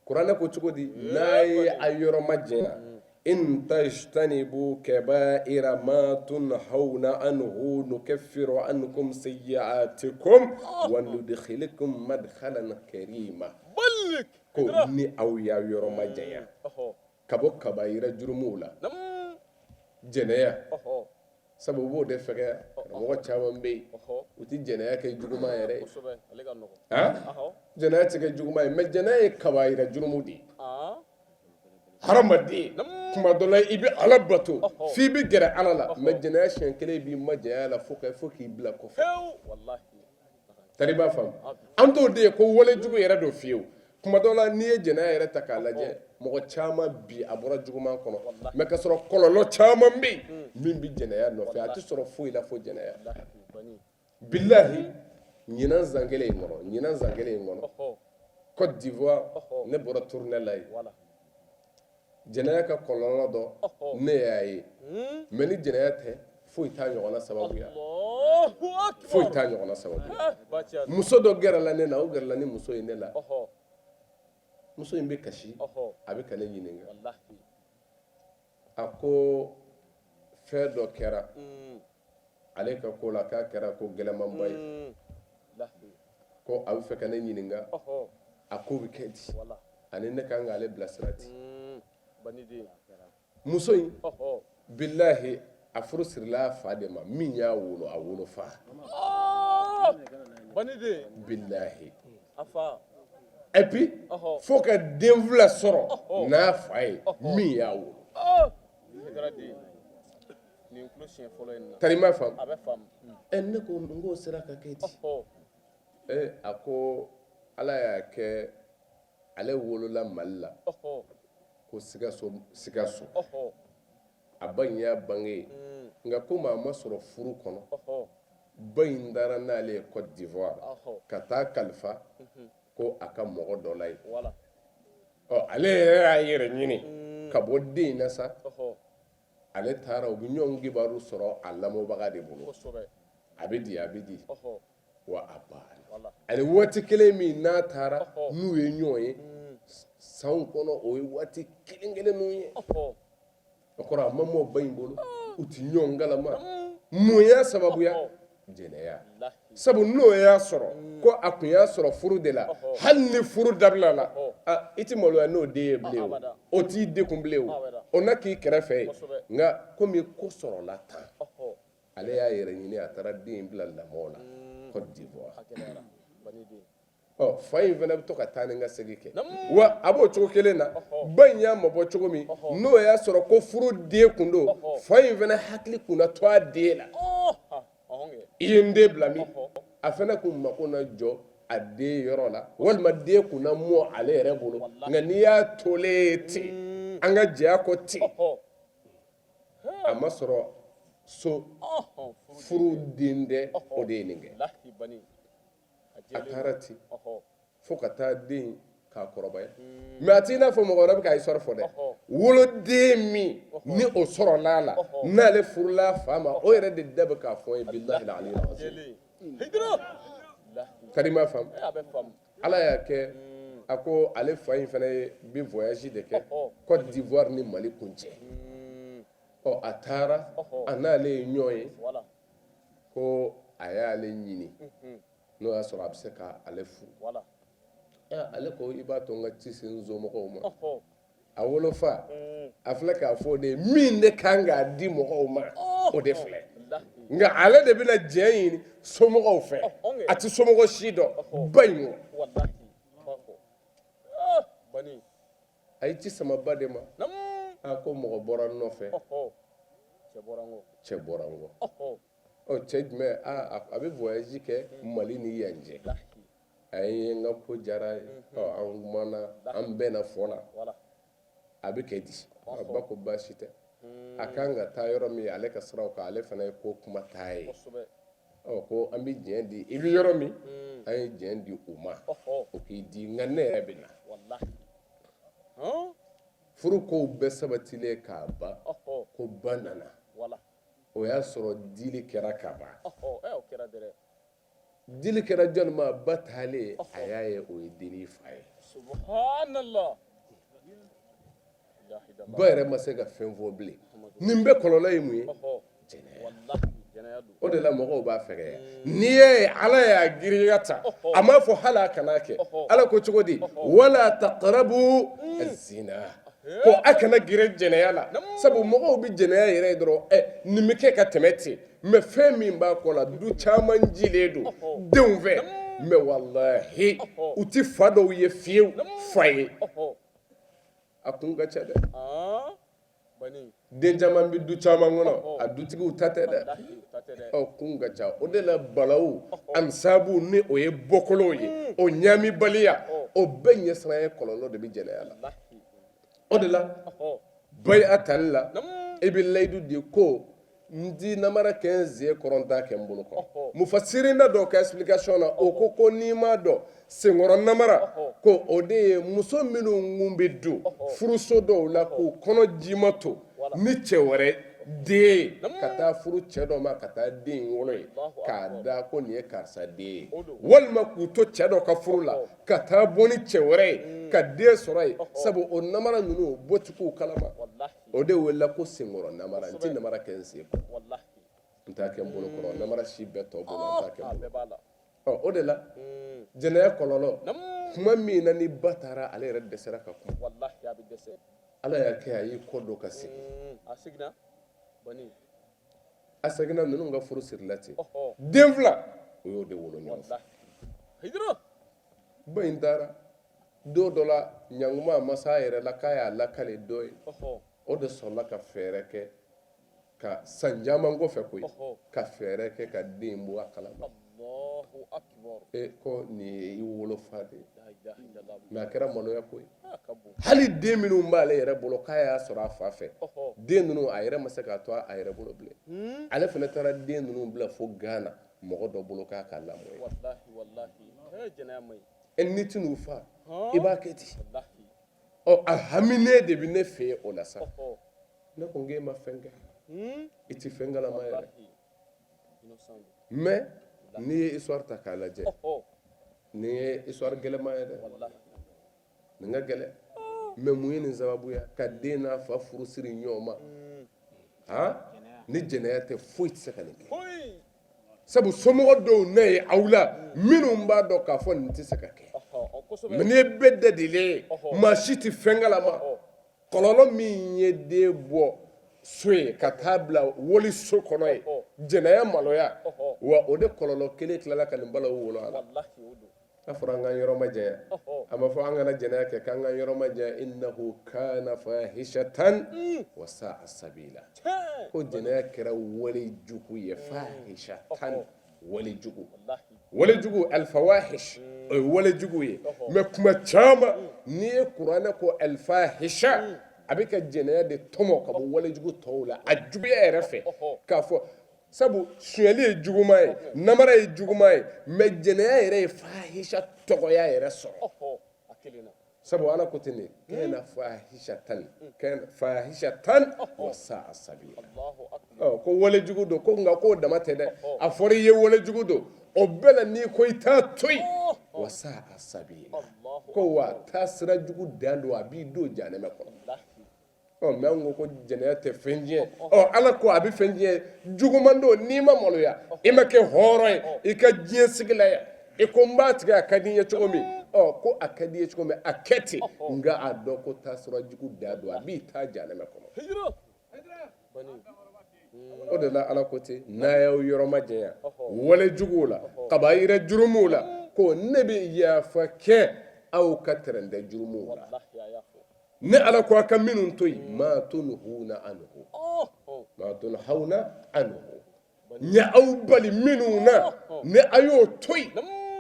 kuranɛ ko cogo di n'a ye a yɔrɔ majanya in tajtanibu kabaira ma tunhawna anhu nukaffiru ankum sayyi'atikum wa nudkhilukum madkhalan karima ko ni aw y'a yɔrɔ majanya ka bɔ kabayira jurumuw la jɛnɛya sabu u b'o de fɛgɛya karamɔgɔ caman bɛ yen u tɛ jɛnɛya kɛ juguman yɛrɛ ye jɛnɛya tɛ kɛ juguman ye mais jɛnɛya ye kabayira jurumu de ye hadamaden tuma dɔ la i bɛ ala bato f'i bɛ gɛrɛ ala la mais jɛnɛya siɲɛ kelen b'i majanya la fo k'i bila kɔfɛ tari b'a faamu an t'o de ye ko walejugu yɛrɛ don fiyewu tuma dɔ la n'i ye jɛnɛya yɛrɛ ta k'a lajɛ mɔgɔ caman bi a bɔra juguman kɔnɔ mais ka sɔrɔ kɔlɔlɔ caman bɛ yen min bɛ jɛnɛya nɔfɛ a tɛ sɔrɔ foyi la fo jɛnɛya bilahi ɲinan san kelen in kɔnɔ ɲinan san kelen in kɔnɔ Côte d'Ivoire ne bɔra tournée la yen jɛnɛya ka kɔlɔlɔ dɔ ne y'a ye mais ni jɛnɛya tɛ foyi t'a ɲɔgɔnna sababuya foyi t'a ɲɔgɔnna sababuya muso dɔ gɛrɛla ne na o gɛrɛla ni muso ye ne la muso in bɛ kasi a bɛ ka ne ɲininka a ko fɛn dɔ kɛra ale ka ko la k'a kɛra ko gɛlɛnmanba ye ko a bɛ fɛ ka ne ɲininka a ko bɛ kɛ di ani ne kan k'ale bilasira di muso in Bilahi, a furu sirila a fa de ma min y'a wolo, a wolofa. Bilahi, et puis fo ka den fila sɔrɔ n'a fa ye min y'a wolo. Tari ma faamu. Ɛ, ne ko n k'o sera ka kɛ di? Ee, a ko Ala y'a kɛ, ale wolola Mali la ko Sikaso, Sikaso. A ba in y'a bange ye, nka komi a ma sɔrɔ furu kɔnɔ, ba in taara n'ale ye Côte d'Ivoire ka taa kalifa ko a ka mɔgɔ dɔ la yen. Ɔ, ale yɛrɛ y'a yɛrɛ ɲini ka bɔ den in na sa. Ale taara, u bɛ ɲɔgɔn kibaru sɔrɔ a lamɔbaga de bolo. A bɛ di, a bɛ di wa, a banna. Ani waati kelen min n'a taara n'u ye ɲɔgɔn ye sanw kɔnɔ, o ye waati kelen kelenninw ye. O kɔrɔ, a ma mɔ ba in bolo, u tɛ ɲɔgɔn kalama. Mun y'a sababuya? Jɛnɛya. Sabu n'o y'a sɔrɔ ko a kun y'a sɔrɔ furu de la, hali ni furu dabila la, i tɛ maloya n'o den ye bilen, o o t'i degun bilen, o na k'i kɛrɛfɛ ye. Nka komi ko sɔrɔla tan, ale y'a yɛrɛ ɲini, a taara den in bila lamɔ la Côte d'Ivoire. Ɔ, fa in fana bɛ to ka taa ni ka segin kɛ wa, a b'o cogo kelen na. Ba in y'a mabɔ cogo min, n'o y'a sɔrɔ ko furu den kun don, fa in fana hakili kun na to a den la. I ye n den bila min? A fana kun mako na jɔ a den yɔrɔ la, walima den kun na mɔ ale yɛrɛ bolo. Nka n'i y'a tolen ye ten, an ka jɛ a kɔ ten, a ma sɔrɔ so, furu den dɛ, o de ye nin kɛ. A taara ten fo ka taa den k'a kɔrɔbaya. Mais a t'i n'a fɔ mɔgɔ wɛrɛ bɛ ka histoire fɔ dɛ. Woloden min ni o sɔrɔla a la, n'ale furula a fa ma, o yɛrɛ de da bɛ k'a fɔ n ye. Bilahi aliyil azim, kadi ma faamu. Ala y'a kɛ, a ko ale fa in fana ye bi voyage de kɛ Côte d'Ivoire ni Mali kun cɛ. Ɔ, a taara, a n'ale ye ɲɔgɔn ye ko a y'ale ɲini, n'o y'a sɔrɔ a bɛ se ka ale furu. Ale ko i b'a to n ka ci se n somɔgɔw ma. A wolofa, a filɛ k'a fɔ de, min de kan k'a di mɔgɔw ma, o de filɛ. Nka ale de bɛna diɲɛ ɲini somɔgɔw fɛ. A tɛ somɔgɔ si dɔn ba in kɔ. A ye ci sama ba de ma. A ko mɔgɔ bɔra n nɔfɛ, cɛ bɔra n kɔ. Ɔ, cɛ jumɛn? A bɛ voyage kɛ Mali ni yan cɛ. A ye n ka ko diyara ye. Ɔ, an kumana, an bɛnna fɔ la, a bɛ kɛ di? Ba ko baasi tɛ. A kan ka taa yɔrɔ min, ale ka siraw kan, ale fana ye ko kuma taa ye. Ɔ, ko an bɛ diɲɛ di, i bɛ yɔrɔ min, an ye diɲɛ di u ma, o k'i di, nka ne yɛrɛ bɛ na. Furu kow bɛɛ sabatilen k'a ban, ko ba nana, o y'a sɔrɔ dili kɛra ka ban. Dili kɛra jɔni ma? Ba taalen, a y'a ye o ye dennin fa ye. Ba yɛrɛ ma se ka fɛn fɔ bilen. Nin bɛɛ kɔlɔlɔ ye mun ye? Jɛnɛya. O de la mɔgɔw b'a fɛgɛya. N'i y'a ye Ala y'a girinya ta, a m'a fɔ hali a kana kɛ. Ala ko cogo di? Wala taqrabu zina, ko a kana gɛrɛ jɛnɛya la. Sabu mɔgɔw bɛ jɛnɛya yɛrɛ ye dɔrɔn, ɛ, nin bɛ kɛ ka tɛmɛ ten. Mais fɛn min b'a kɔ la, du caman jilen don denw fɛ, mais walahi, u tɛ fa dɔw ye fiyewu fa ye. A kun ka ca dɛ. Den caman bɛ du caman kɔnɔ, a dutigiw ta tɛ dɛ. Ɔ, kun ka ca. O de la balawu ansabu ni o ye bɔkolow ye, o ɲaamibaliya, o bɛɛ ɲɛsiran ye kɔlɔlɔ de bɛ jɛnɛya la. O de la baya tali la, i bɛ layidu di ko n ti namara kɛ n sen kɔrɔ, n t'a kɛ n bolo kɔrɔ. Mufasirina dɔw ka explication na, o ko ko n'i m'a dɔn senkɔrɔ namara, ko o de ye muso minnu kun bɛ don furuso dɔw la k'u kɔnɔ jima to ni cɛ wɛrɛ den ye, ka taa furu cɛ dɔ ma, ka taa den in wolo yen k'a da ko nin ye karisa den ye, walima k'u to cɛ dɔ ka furu la ka taa bɔ ni cɛ wɛrɛ ye ka den sɔrɔ yen. Sabu o namara ninnu bɔ ti k'u kalama. O de welela ko senkɔrɔ namara. N tɛ namara kɛ n sen kɔrɔ, n t'a kɛ n bolo kɔrɔ. Namara si bɛɛ tɔ bolo, n t'a kɛ n bolo. Ɔ, o de la jɛnɛya kɔlɔlɔ, tuma min na ni ba taara, ale yɛrɛ dɛsɛra ka kuma. Ala y'a kɛ, a y'i kɔ don ka segin. A seginna, ninnu ka furu sirila ten. Den fila, u y'o de wolo ɲɔgɔn fɛ. Ba in taara don dɔ la, ɲanguma ma s'a yɛrɛ la k'a y'a lakale dɔ ye. O de sɔrɔla ka fɛɛrɛ kɛ ka san caman kɔfɛ koyi, ka fɛɛrɛ kɛ ka den bɔ a kalama e ko nin ye i wolofa de ye. Mais a kɛra maloya ko ye. Hali den minnu b'ale yɛrɛ bolo k'a y'a sɔrɔ a fa fɛ, den ninnu, a yɛrɛ ma se k'a to a yɛrɛ bolo bilen. Ale fana taara den ninnu bila fo Ghana mɔgɔ dɔ bolo k'a k'a lamɔ ye. E n'i tɛn'u fa, i b'a kɛ ten. Ɔ, a haminen de bɛ ne fɛ yen o la sa. Ne ko k'e ma fɛn kɛ, i tɛ fɛn kalama yɛrɛ. Mais n'i ye histoire ta k'a lajɛ, nin ye histoire gɛlɛman ye dɛ, nin ka gɛlɛn. Mais mun ye nin sababuya ka den n'a fa furu siri ɲɔgɔn ma? Han, ni jɛnɛya tɛ, foyi tɛ se ka nin kɛ. Sabu somɔgɔ dɔw ne ye aw la minnu b'a dɔn k'a fɔ nin tɛ se ka kɛ. Mais n'i ye bɛɛ dadilen ye, maa si tɛ fɛn kalama. Kɔlɔlɔ min ye den bɔ so ye ka taa bila wali so kɔnɔ ye, jɛnɛya maloya wa, o de kɔlɔlɔ kelen tilala ka nin balawu wolo a la. A fɔra an ka yɔrɔ majanya, a ma fɔ an kana jɛnɛya kɛ, k'an ka yɔrɔ majanya. Innahu kana fahishatan wa sa'a sabila. Ko jɛnɛya kɛra wale jugu ye, fahishatan, wale jugu, wale jugu, alfawahish, o ye wale jugu ye. Mais kuma caman, n'i ye kuranɛ ko alfahisha, a bɛ ka jɛnɛya de tɔmɔ ka bɔ wale jugu tɔw la a juguya yɛrɛ fɛ, k'a fɔ sabu sonyali ye juguman ye, namara ye juguman ye, mais jɛnɛya yɛrɛ ye fahisha tɔgɔya yɛrɛ sɔrɔ. Sabu ala ko ten de, kana fahishatan, kana fahishatan wa sa'a sabila. Ɔ, ko wale jugu don ko, nka k'o dama tɛ dɛ. A fɔra i ye wale jugu don, o bɛɛ la n'i ko i t'a to yen, wa sa'a sabila, ko wa taasira jugu dan don, a b'i don jahanama kɔnɔ. Ɔ, mais an ko ko jɛnɛya tɛ fɛn tiɲɛ. Ɔ, ala ko a bɛ fɛn tiɲɛ, juguman don. N'i ma maloya, i ma kɛ hɔrɔn ye i ka diɲɛ sigi la yan, i ko n b'a tigɛ, a ka di n ye cogo min. Ɔ, ko a ka di i ye cogo min, a kɛ ten, nka a dɔn ko taasira jugu dan don, a b'i taa jahanama kɔnɔ. O de la ala ko ten, n'a y'aw yɔrɔ majanya wale juguw la, kabayira jurumuw la, ko ne bɛ yafa kɛ aw ka tɛrɛntɛ jurumuw la. Ne ala ko a ka minnu to yen, ma tunhuna anhu, ma tunhawna anhu, n ye aw bali minnu na, ni a y'o to yen,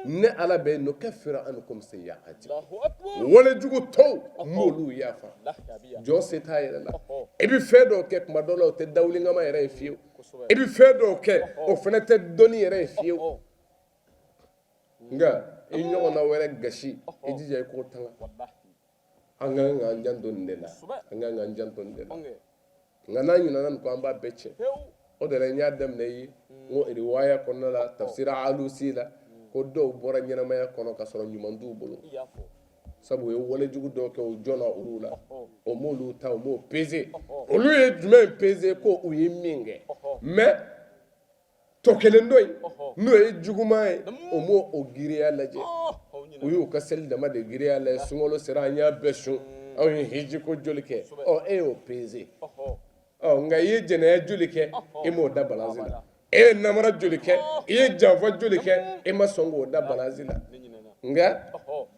ne ala bɛ nukaffir ankum sayyi'ati, wale jugu tɔw n b'olu yafa. Jɔn se t'a yɛrɛ la. I bɛ fɛn dɔw kɛ kuma dɔ la, o tɛ dawulinkama yɛrɛ ye fiyewu. I bɛ fɛn dɔw kɛ, o fana tɛ dɔnni yɛrɛ ye fiyewu. Nka i ɲɔgɔnna wɛrɛ gasi, i jija i k'o tanga. An ka kan k'an janto nin de la, an ka kan k'an janto nin de la. Nka n'an ɲinɛna nin kɔ, an b'a bɛɛ tiɲɛ. O de la n y'a daminɛ i ye n ko riwaya kɔnɔna la, tafsira alusi la, ko dɔw bɔra ɲɛnamaya kɔnɔ ka sɔrɔ ɲuman t'u bolo, sabu u ye walejugu dɔw kɛ, u jɔnna olu la, o m'olu ta, u m'o pese. Olu ye jumɛn pese? Ko u ye min kɛ, mais tɔ kelen dɔ in, n'o ye juguman ye, o m'o o giriya lajɛ. U y'u ka seli dama de giriya lajɛ. Sunkalo sera, an y'a bɛɛ sun, anw ye hiji ko joli kɛ. Ɔ, e y'o pese. Ɔ, nka i ye jɛnɛya joli kɛ, e m'o da balansi la. E ye namara joli kɛ, i ye janfa joli kɛ, e ma sɔn k'o da balansi la. Nka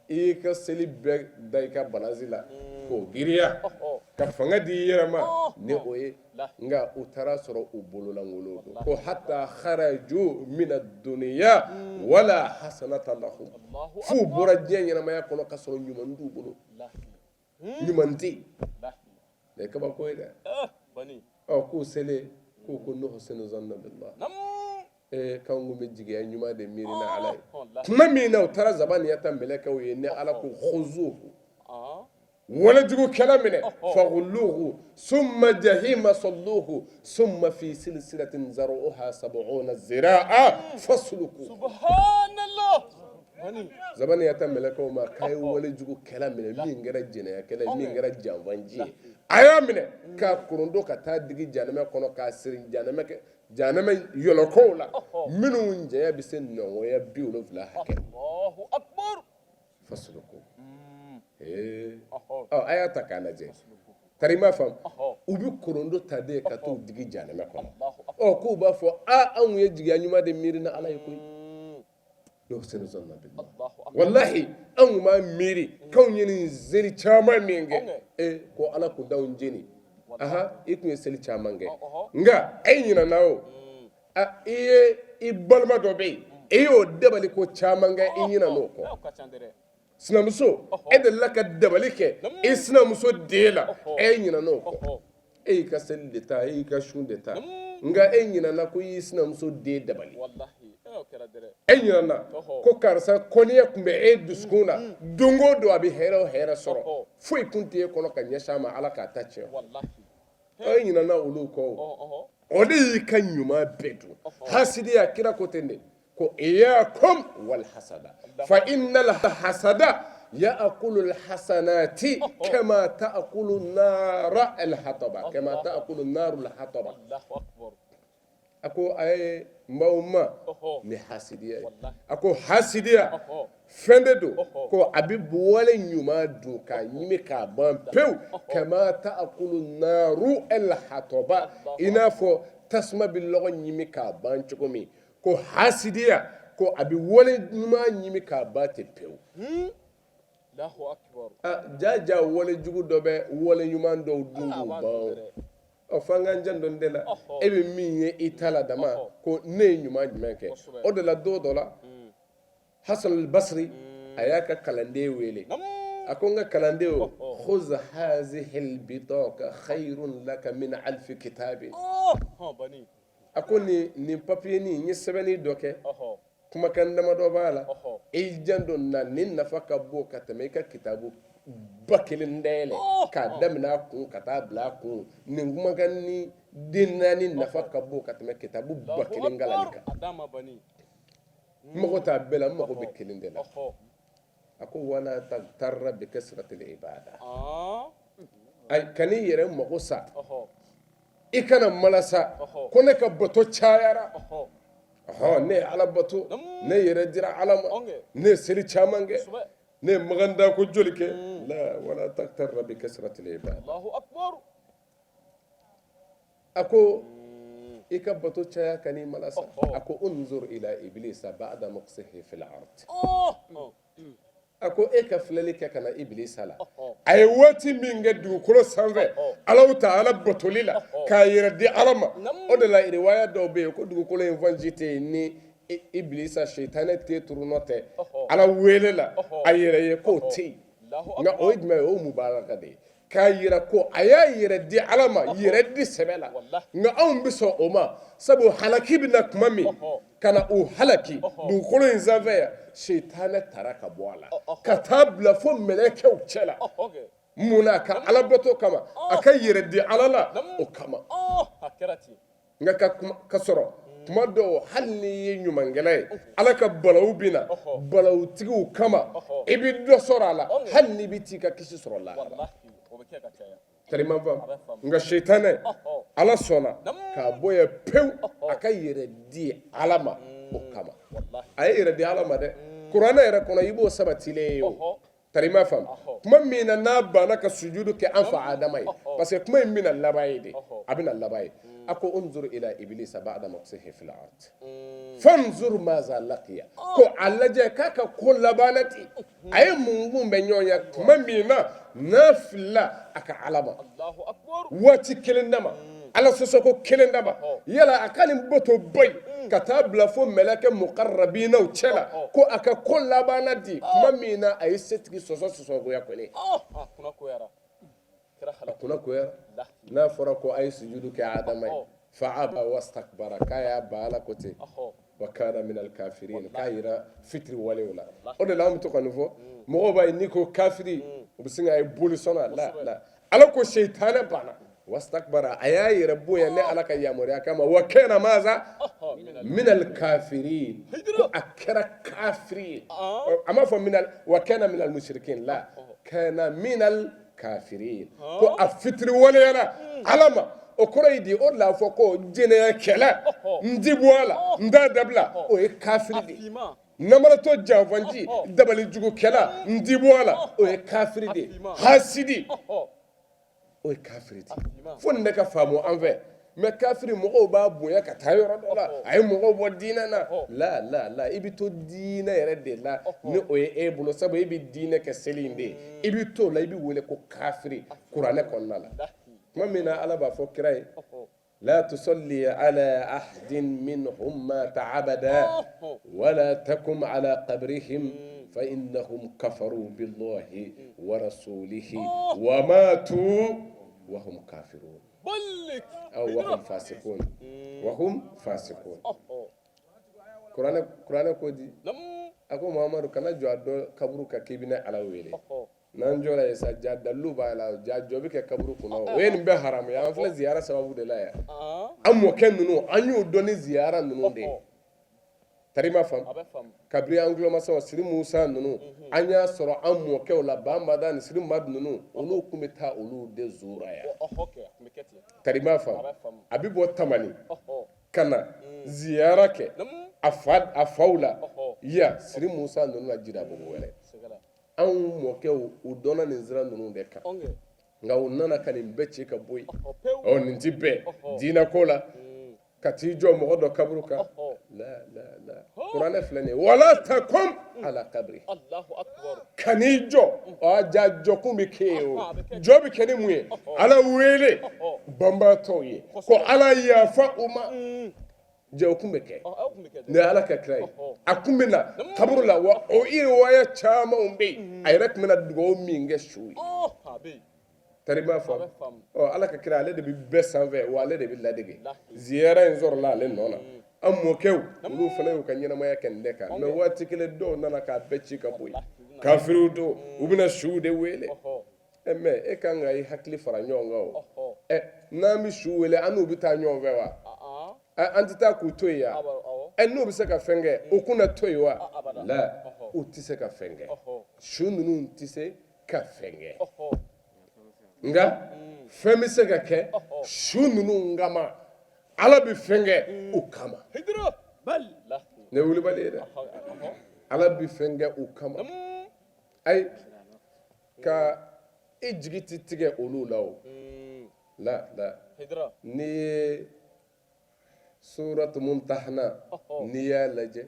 i y'i ka seli bɛɛ da i ka balansi la k'o giriya ka fanga di i yɛrɛ ma ni o ye. Nka u taara sɔrɔ u bololankolon don, ko hatta kharaju mina duniya wala hasanata lahum, f'u bɔra diɲɛ ɲɛnamaya kɔnɔ ka sɔrɔ ɲuman t'u bolo, ɲuman tɛ yen. Nin ye kabako ye dɛ. Ɔ, k'u selen, k'u ko nuhsinu zanna billah, ee, k'anw kun bɛ jigiya ɲuman de miiri na ala ye. Tuma min na u taara zabaniyata mɛlɛkɛw ye, ni ala ko khuzuhu, walejugukɛla minɛ, faghulluhu summa jahima salluhu summa fi silsilatin zar'uha sab'una zira'a fasluku. Subhanallah. Zabaniyata mɛlɛkɛw ma k'a ye walejugukɛla minɛ, min kɛra jɛnɛyakɛla ye, min kɛra janfanci ye, a y'a minɛ k'a korondo ka taa digi janɛmɛ kɔnɔ, k'a siri janɛmɛ kɛ janɛmɛ yɔlɔkɔw la minnu janya bɛ se nɔngɔnya 70 hakɛ. Allahu akbar. Fasluku. Ee, ɔ, a y'a ta k'a lajɛ. Tari i m'a faamu, u bɛ korondo ta de ka t'u digi janɛmɛ kɔnɔ. Ɔ k'u b'a fɔ aa, anw ye jigiya ɲuman de miiri ni Ala ye koyi. Nuhsinu zanna billah, walahi anw tun b'a miiri k'anw ye nin seli caman min kɛ, e ko Ala kun t'anw jeni. Aha, i tun ye seli caman kɛ, nka e ɲinɛna o, i ye i balima dɔ bɛ yen, e y'o dabali ko caman kɛ, i ɲinɛn'o kɔ. Sinamuso, e delila ka dabali kɛ i sinamuso den la, e ɲinɛn'o kɔ. E y'i ka seli de ta, e y'i ka sun de ta, nka e ɲinɛna ko i y'i sinamuso den dabali. E ɲinɛna ko karisa kɔniya tun bɛ e dusukun na, don o don a bɛ hɛrɛ o hɛrɛ sɔrɔ, foyi tun tɛ e kɔnɔ ka ɲɛsin a ma, Ala k'a ta tiɲɛ. E ɲinɛna olu kɔ, o de y'i ka ɲuman bɛɛ dun. Hasidiya, kira ko ten de ko iyakum wal hasada fa innal hasada ya'kulu al hasanati kama ta'kulu nara al hataba, kama ta'kulu naru al hataba. A ko a ye n b'aw ma ni hasidiya ye. A ko hasidiya fɛn de don ko a bɛ wale ɲuman dun k'a ɲimi k'a ban pewu, kama ta'kulu naru al hataba, i n'a fɔ tasuma bɛ lɔgɔ ɲimi k'a ban cogo min. Ko hasidiya ko a bɛ wale ɲuman ɲimi k'a ban ten pewu. Ja ja wale jugu dɔ bɛ wale ɲuman dɔw dun k'u ban. Ɔ f'an k'an janto nin de la. E bɛ min ye i ta la dama, ko ne ye ɲuman jumɛn kɛ? O de la don dɔ la, Hasan al-Basri a y'a ka kalanden wele, a ko n ka kalanden o, khuz hazihi al-bitaka khayrun laka min alfi kitabin. A ko nin papiye nin, n ye sɛbɛnni dɔ kɛ, kumakan damadɔ b'a la, i janto na, nin nafa ka bon ka tɛmɛ i ka kitabu 1000 dayɛlɛ k'a daminɛ a kun ka taa bila a kun. Nin kumakan ni den naani nafa ka bon ka tɛmɛ kitabu 1000 kalanni kan. N mago t'a bɛɛ la, n mago bɛ kelen de la. A ko wala tagtarra bi kasratil ibada, ayi, kan'i yɛrɛ mago sa, i kana malasa ko ne ka bato cayara, ɔhɔ, ne ye Ala bato, ne yɛrɛ dira Ala ma, ne ye seli caman kɛ, ne ye maganda ko joli kɛ. La, wala tagtarra bi kasratil ibada. A ko i ka bato caya kan'i malasa. A ko unzur ila iblisa ba'da muksihi fil ard. A ko e ka filɛli kɛ ka na ibilisa la, a ye waati min kɛ dugukolo sanfɛ Alahu taala batoli la k'a yɛrɛ di Ala ma. O de la riwaya dɔw bɛ yen ko dugukolo in fan si tɛ yen ni ibilisa sitanɛ ten turunɔ tɛ Ala wele la a yɛrɛ ye, k'o tɛ yen. Nka o ye jumɛn ye? O ye mubalaga de ye k'a yira ko a y'a yɛrɛ di Ala ma yɛrɛ di sɛbɛ la. Nka anw bɛ sɔn o ma, sabu halaki bɛ na tuma min ka na u halaki dugukolo in sanfɛ yan, sitanɛ tara ka bɔ a la ka taa bila fo mɛlɛkɛw cɛ la. Mun na? A ka Ala bato kama, a ka yɛrɛ di Ala la o kama. Nka ka sɔrɔ tuma dɔw, hali n'i ye ɲumankɛla ye, Ala ka balawu bɛ na balawutigiw kama, i bɛ dɔ sɔrɔ a la, hali n'i bɛ t'i ka kisi sɔrɔ lahara. Nka sitanɛ, Ala sɔnna k'a bɔ yen pewu, a ka yɛrɛ di Ala ma o kama. A ye yɛrɛ di Ala ma dɛ, kuranɛ yɛrɛ kɔnɔ i b'o sabatilen ye o. Tari i m'a faamu, tuma min na n'a banna ka sujudu kɛ an fa Adama ye, parce que kuma in bɛna laban ye de, a bɛna laban ye. A ko unzur ila ibilisa ba'da muksihi fil ard fanzur maza laqiya. Ko a lajɛ k'a ka ko labanna ten, a ye mun kunbɛn ɲɔgɔn ye tuma min na n'a filila a ka Ala ma waati kelen dama, Ala sɔsɔko kelen dama, yala a ka nin bato ba in ka taa bila fo mɛlɛkɛ mukarabinaw cɛ la, ko a ka ko labanna di tuma min na a ye setigi sɔsɔ sɔsɔgoya kɔni, a kunna goyara. N'a fɔra ko a ye sujudu kɛ Adama ye, fa aba wastakbara, k'a y'a ban Ala ko ten, wa kana minal kafirin, k'a yira fitiri walew la. O de la an bɛ to ka nin fɔ, mɔgɔw b'a ye n'i ko kafiri, u bɛ sin k'a ye boli sɔnna la la. Ala ko seitanɛ banna, wastakbara, a y'a yɛrɛ bonya ne Ala ka yamaruya kama, wa kana maza minal kafirin, ko a kɛra kafiri ye. A m'a fɔ minal wa kana minal mushrikin, la, kana minal kafirin, ko a fitiri waleyara Ala ma. O kɔrɔ ye di? O de la a fɔ ko jɛnɛyakɛla, n ti bɔ a la, n t'a dabila, o ye kafiri de ye. Namaratɔ, janfanci, dabalijugukɛla, n ti bɔ a la, o ye kafiri de ye. Hasidi, O ye kafiri de fo nin de ka faamu an fɛ. Mais kafiri mɔgɔw b'a bonya ka taa yɔrɔ dɔ la, a ye mɔgɔw bɔ diinɛ na. La la la, i bɛ to diinɛ yɛrɛ de la ni o ye e bolo, sabu e bɛ diinɛ kɛ seli in de ye. I bɛ to o la, i bɛ wele ko kafiri kuranɛ kɔnɔna la. Tuma min na Ala b'a fɔ kira ye: la tusalli ala ahadin minhum mata abada wala takum ala qabrihim fa innahum kafaru billahi wa rasulihi wa matu wa hum kafirun aw wa hum fasiqun wa hum fasiqun. Kuranɛ ko di? A ko Muhamadu, kana jɔ a dɔ kaburu kan k'i bɛna Ala wele. N'an jɔra yen sa, ja dalilu b'a la, ja jɔ bɛ kɛ kaburu kunna, o ye nin bɛɛ haramu ye. An filɛ ziyara sababu de la yan. An mɔkɛ ninnu, an y'o dɔn ni ziyara ninnu de ye. Tari ma faamu, kabiri an tulomasamaw, Siri Musa ninnu, an y'a sɔrɔ an mɔkɛw la, Bamada ni Siri Madu ninnu, olu tun bɛ taa olu de zura yan. Tari ma faamu, a bɛ bɔ Tamani ka na ziyara kɛ a faw la yan, Siri Musa ninnu na Jirabugu wɛrɛ. Anw mɔkɛw, u dɔnna nin sira ninnu de kan, nka u nana ka nin bɛɛ ci ka bɔ yen. Ɔ nin ti bɛn diinɛ ko la ka t'i jɔ mɔgɔ dɔ kaburu kan. La la la, kuranɛ filɛ nin ye: wala takum ala kabri, kan'i jɔ. Ɔ ja jɔkun bɛ kɛ yen, o jɔ bɛ kɛ ni mun ye? Ala wele banbaatɔw ye ko Ala yafa u ma. Jɛ kun bɛ kɛ ni Ala ka kira ye, a kun bɛ na kaburu la wa. O riwaya camanw bɛ yen, a yɛrɛ tun bɛ na dugawu min kɛ su ye. Tari b'a faamu. Ɔ Ala ka kira, ale de bɛ bɛɛ sanfɛ wa ale de bɛ ladege. Ziyara in sɔrɔla ale nɔ na. An mɔkɛw, olu fana y'u ka ɲɛnamaya kɛ nin de kan. Mais waati kelen dɔw nana k'a bɛɛ ci ka bɔ yen. Kafiriw don, u bɛna suw de wele. Ɛ mais e kan ka i hakili fara ɲɔgɔn kan. O ɛ, n'an bɛ su wele, an n'u bɛ taa ɲɔgɔn fɛ wa? An tɛ taa k'u to yen yan. Ɛ, n'u bɛ se ka fɛn kɛ, u kunna to yen wa? La, u tɛ se ka fɛn kɛ. Su ninnu tɛ se ka fɛn kɛ, nka fɛn bɛ se ka kɛ su ninnu kama. Ala bɛ fɛn kɛ u kama. Ne wulibali ye dɛ, Ala bɛ fɛn kɛ u kama. Ayi, ka i jigi tɛ tigɛ olu la. O la la, n'i ye suratu Mumtahana, n'i y'a lajɛ,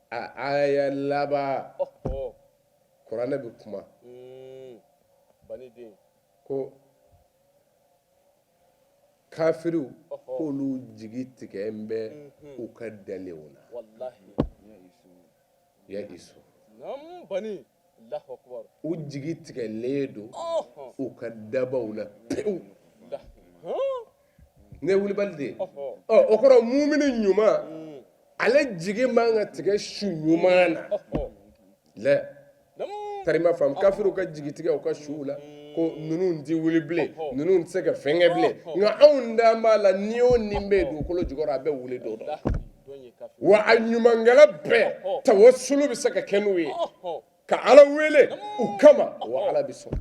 a aya laban, kuranɛ bɛ kuma ko kafiriw k'olu jigi tigɛ bɛ u ka dalenw na. Ya'isu, u jigi tigɛlen don u ka dabaw la pewu. Ne wulibali de ye. Ɔ o kɔrɔ, mumini ɲuman, ale jigi man ka tigɛ su ɲuman na lɛ. Tari ma faamu, kafiriw ka jigi tigɛ u ka suw la ko ninnu tɛ wuli bilen, ninnu tɛ se ka fɛn kɛ bilen. Nka anw dalen b'a la, ni o ni bɛ yen dugukolo jukɔrɔ, a bɛ wuli don dɔ wa. A ɲumankɛla bɛɛ tawasulu bɛ se ka kɛ n'u ye ka Ala wele u kama wa, Ala bɛ sɔn.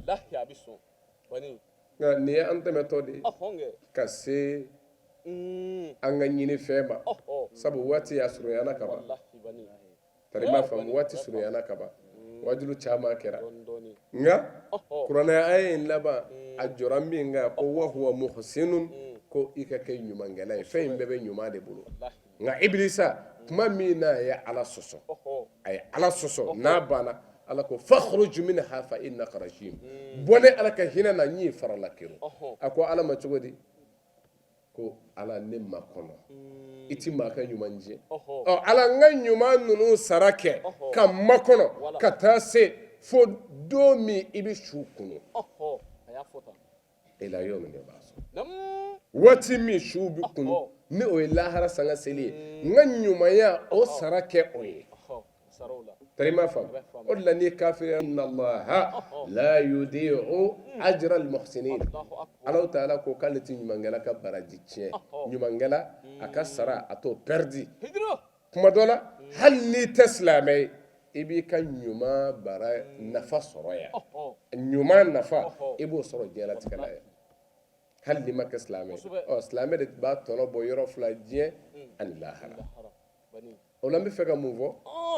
Nka nin ye an tɛmɛtɔ de ye ka se an ka ɲinifɛn ma, sabu waati y'a surunyana ka ban. Tari m'a faamu, waati surunyana ka ban, wajulu caman kɛra. Nka kuranɛ aya in laban, a jɔra min kan ko wa huwa muhsinun, ko i ka kɛ ɲumankɛla ye. Fɛn in bɛɛ bɛ ɲuman de bolo. Nka Ibilisa, tuma min n'a ye Ala sɔsɔ, a ye Ala sɔsɔ n'a banna, Ala ko: fakhruj minha fa innaka rajim, bɔ ne Ala ka hinɛ na, n y'i farala kero. A ko Ala ma cogo di? Ko Ala, ne makɔnɔ, i ti maa ka ɲuman tiɲɛ. Ɔ Ala, n ka ɲuman ninnu sara kɛ ka makɔnɔ ka taa se fo don min i bɛ su kunu, ila yawmi yub'asun, waati min su bɛ kunu, ni o ye lahara sanga seli ye, n ka ɲumanya o sara kɛ o ye. Tari m'a faamu, o de la n'i ye kafiri, inna Allaha la yudi'u ajra al-muhsinin. Ala taala ko k'ale tɛ ɲumankɛla ka baraji tiɲɛ. Ɲumankɛla, a ka sara, a t'o perdi. Kuma dɔ la, hali n'i tɛ silamɛ ye, i b'i ka ɲuman bara nafa sɔrɔ yan. Ɲuman nafa, i b'o sɔrɔ diɲɛlatigɛ la yan, hali n'i ma kɛ silamɛ ye. Ɔ silamɛ de b'a tɔnɔ bɔ yɔrɔ fila, diɲɛ ani lahara. O la n bɛ fɛ ka mun fɔ?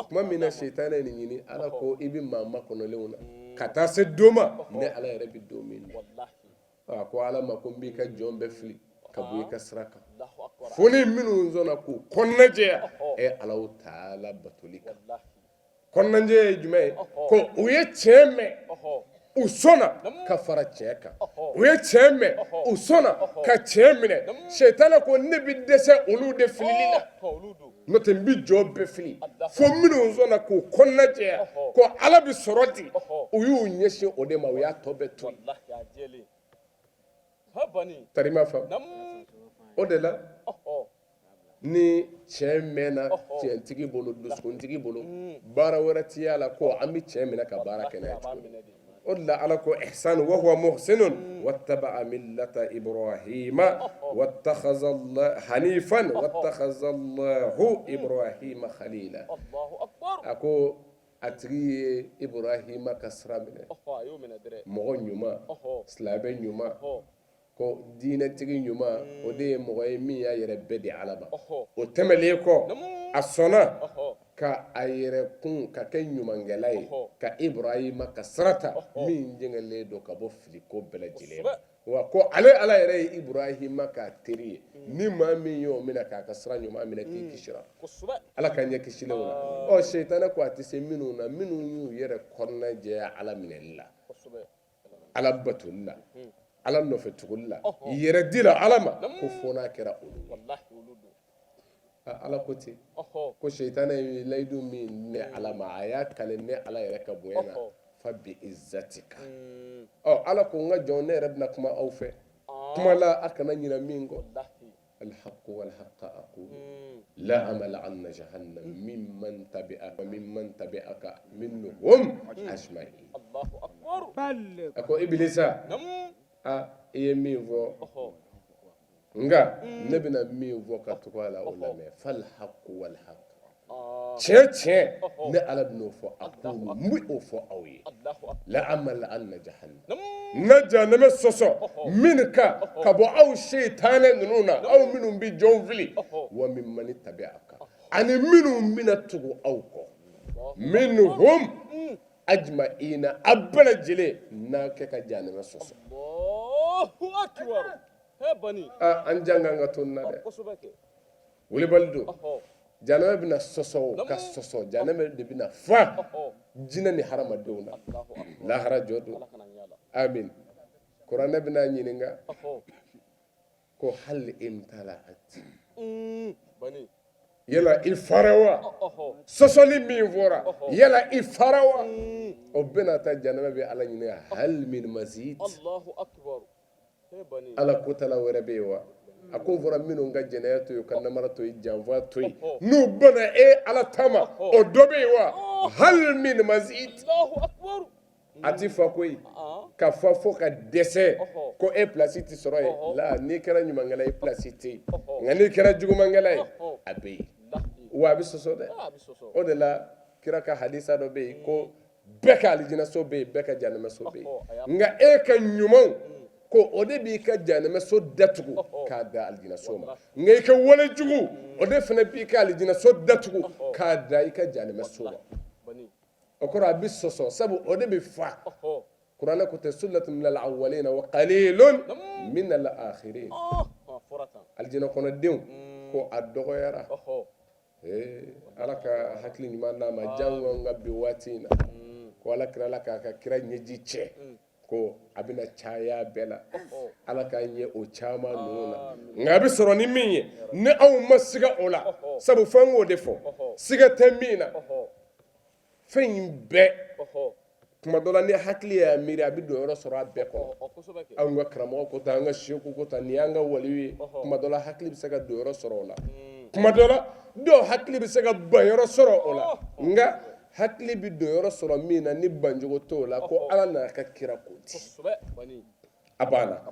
Tuma min na sitanɛ ye nin ɲini, Ala ko i bɛ maa makɔnɔlenw na ka taa se don ma, ne Ala yɛrɛ bɛ don min na. A ko Ala ma ko n b'i ka jɔn bɛɛ fili ka bɔ i ka sira kan, fo ni minnu sɔnna k'u kɔnɔnajɛya e Alahu taala batoli kan. Kɔnɔnajɛya ye jumɛn ye? Ko u ye tiɲɛ mɛn, u sɔnna ka fara tiɲɛ kan, u ye tiɲɛ mɛn, u sɔnna ka tiɲɛ minɛ. Sɛtanɛ ko ne bɛ dɛsɛ olu de filili la, n'o tɛ n bɛ jɔn bɛɛ fili, fo minnu sɔnna k'u kɔnɔnajɛya ko Ala bɛ sɔrɔ di, u y'u ɲɛsin o de ma, u y'a tɔ bɛɛ to yen. Tari ma faamu o de la. Ni tiɲɛ mɛnna tiɲɛtigi bolo, dusukuntigi bolo, baara wɛrɛ tɛ y'a la ko an bɛ tiɲɛ minɛ ka baara kɛ n'a ye tuguni. O de la Ala ko ihsan wa huwa muhsinun wattaba'a millata Ibrahima wattakhadha hanifan wattakhadha Allahu Ibrahima khalila. A ko a tigi ye Ibrahima ka sira minɛ, mɔgɔ ɲuman, silamɛ ɲuman. Ko diinɛtigi ɲuman, o de ye mɔgɔ ye min y'a yɛrɛ bɛɛ di Ala ma. O tɛmɛnlen kɔ, a sɔnna ka a yɛrɛ kun ka kɛ ɲumankɛla ye, ka Ibrahima ka sira ta min jɛngɛlen don ka bɔ filiko bɛɛ lajɛlen ma. Wa ko ale Ala yɛrɛ ye Ibrahima k'a teri ye. Ni maa min y'o minɛ k'a ka sira ɲuman minɛ, k'i kisira. Ala k'an kɛ kisilenw na. Ɔ sɛtanɛ ko a tɛ se minnu na, minnu y'u yɛrɛ kɔnɔna jɛya Ala minɛli la, Ala batoli la, Ala nɔfɛ tuguli la, yɛrɛ di la Ala ma, ko fo n'a kɛra olu ye. Ala ko ten ko sɛtanɛ ye layidu min ne Ala ma, a y'a kale ne Ala yɛrɛ ka bonya na, fa bi izzatika. Ɔ Ala ko n ka jɔn, ne yɛrɛ bɛna kuma aw fɛ kuma la, a kana ɲinɛ min kɔ. Alhaku walhaka aqulu la amla'anna jahannam mimman tabi'aka mimman tabi'aka minhum ajma'in. A ko ibilisa, a i ye min fɔ, nka ne bɛna min fɔ ka tugu a la, o lamɛn. Falhaku walhaka, tiɲɛ tiɲɛ, ne Ala bɛn'o fɔ, aqulu, n bɛ o fɔ aw ye, la amla'anna jahannam, n na jahanama sɔsɔ min kan ka bɔ aw sɛtanɛ ninnu na, aw minnu bɛ jɔn fili, wa mimman tabi'aka, ani minnu bɛna tugu aw kɔ, minhum ajma'ina, a bɛɛ lajɛlen n'a kɛ ka jahanama sɔsɔ. An jan kan ka to nin na dɛ, wulibali don. Jahanama bɛna sɔsɔ ka sɔsɔ, jahanama de bɛna fa jinɛ ni hadamadenw na lahara jɔ don. Amin. Kuranɛ bɛna ɲininka ko hal imtala'at, yala i fara wa? Sɔsɔli min fɔra, yala i fara wa? O bɛna ta jahanama bɛ Ala ɲininka hal min mazid, Ala kotala wɛrɛ bɛ yen wa? A ko fɔra minnu ka jɛnɛya to yen, ka namara to yen, janfa to yen, n'u banna e Ala ta ma, o dɔ bɛ yen wa? Hal min mazid. A tɛ fa koyi, ka fa fo ka dɛsɛ ko e pilasi tɛ sɔrɔ yen la. N'i kɛra ɲumankɛla ye, pilasi tɛ yen, nka n'i kɛra jugumankɛla ye, a bɛ yen, wa a bɛ sɔsɔ dɛ. O de la kira ka hadisa dɔ bɛ yen ko bɛɛ ka alijinɛso bɛ yen, bɛɛ ka jahanamaso bɛ yen, nka e ka ɲumanw ko o de b'i ka jahanamaso datugu k'a da alijinɛso ma, nka i ka wale jugu o de fana b'i ka alijinɛso datugu k'a da i ka jahanamaso ma. O kɔrɔ a bɛ sɔsɔ, sabu o de bɛ fa. Kuranɛ ko tɛ sullatun minal awwalina wa qalilun minal akhirin. Alijinɛ kɔnɔdenw ko a dɔgɔyara. Ee Ala ka hakili ɲuman d'a ma. Jango an ka bi waati in na, ko Ala tilala k'a ka kira ɲɛji cɛ ko a bɛna caya bɛɛ la. Ala k'an ye o caman ninnu na, nka a bɛ sɔrɔ ni min ye, ni anw ma siga o la, sabu fo an k'o de fɔ, siga tɛ min na. Fɛn in bɛɛ, tuma dɔ la ni hakili y'a miiri, a bɛ don yɔrɔ sɔrɔ a bɛɛ kɔnɔ. Anw ka karamɔgɔ ko tan, an ka seku ko tan, nin y'an ka waliyu ye. Tuma dɔ la hakili bɛ se ka don yɔrɔ sɔrɔ o la, tuma dɔ la dɔw hakili bɛ se ka ban yɔrɔ sɔrɔ o la, nka hakili bɛ don yɔrɔ sɔrɔ min na ni bancogo t'o la, ko Ala n'a ka kira ko ten, a banna.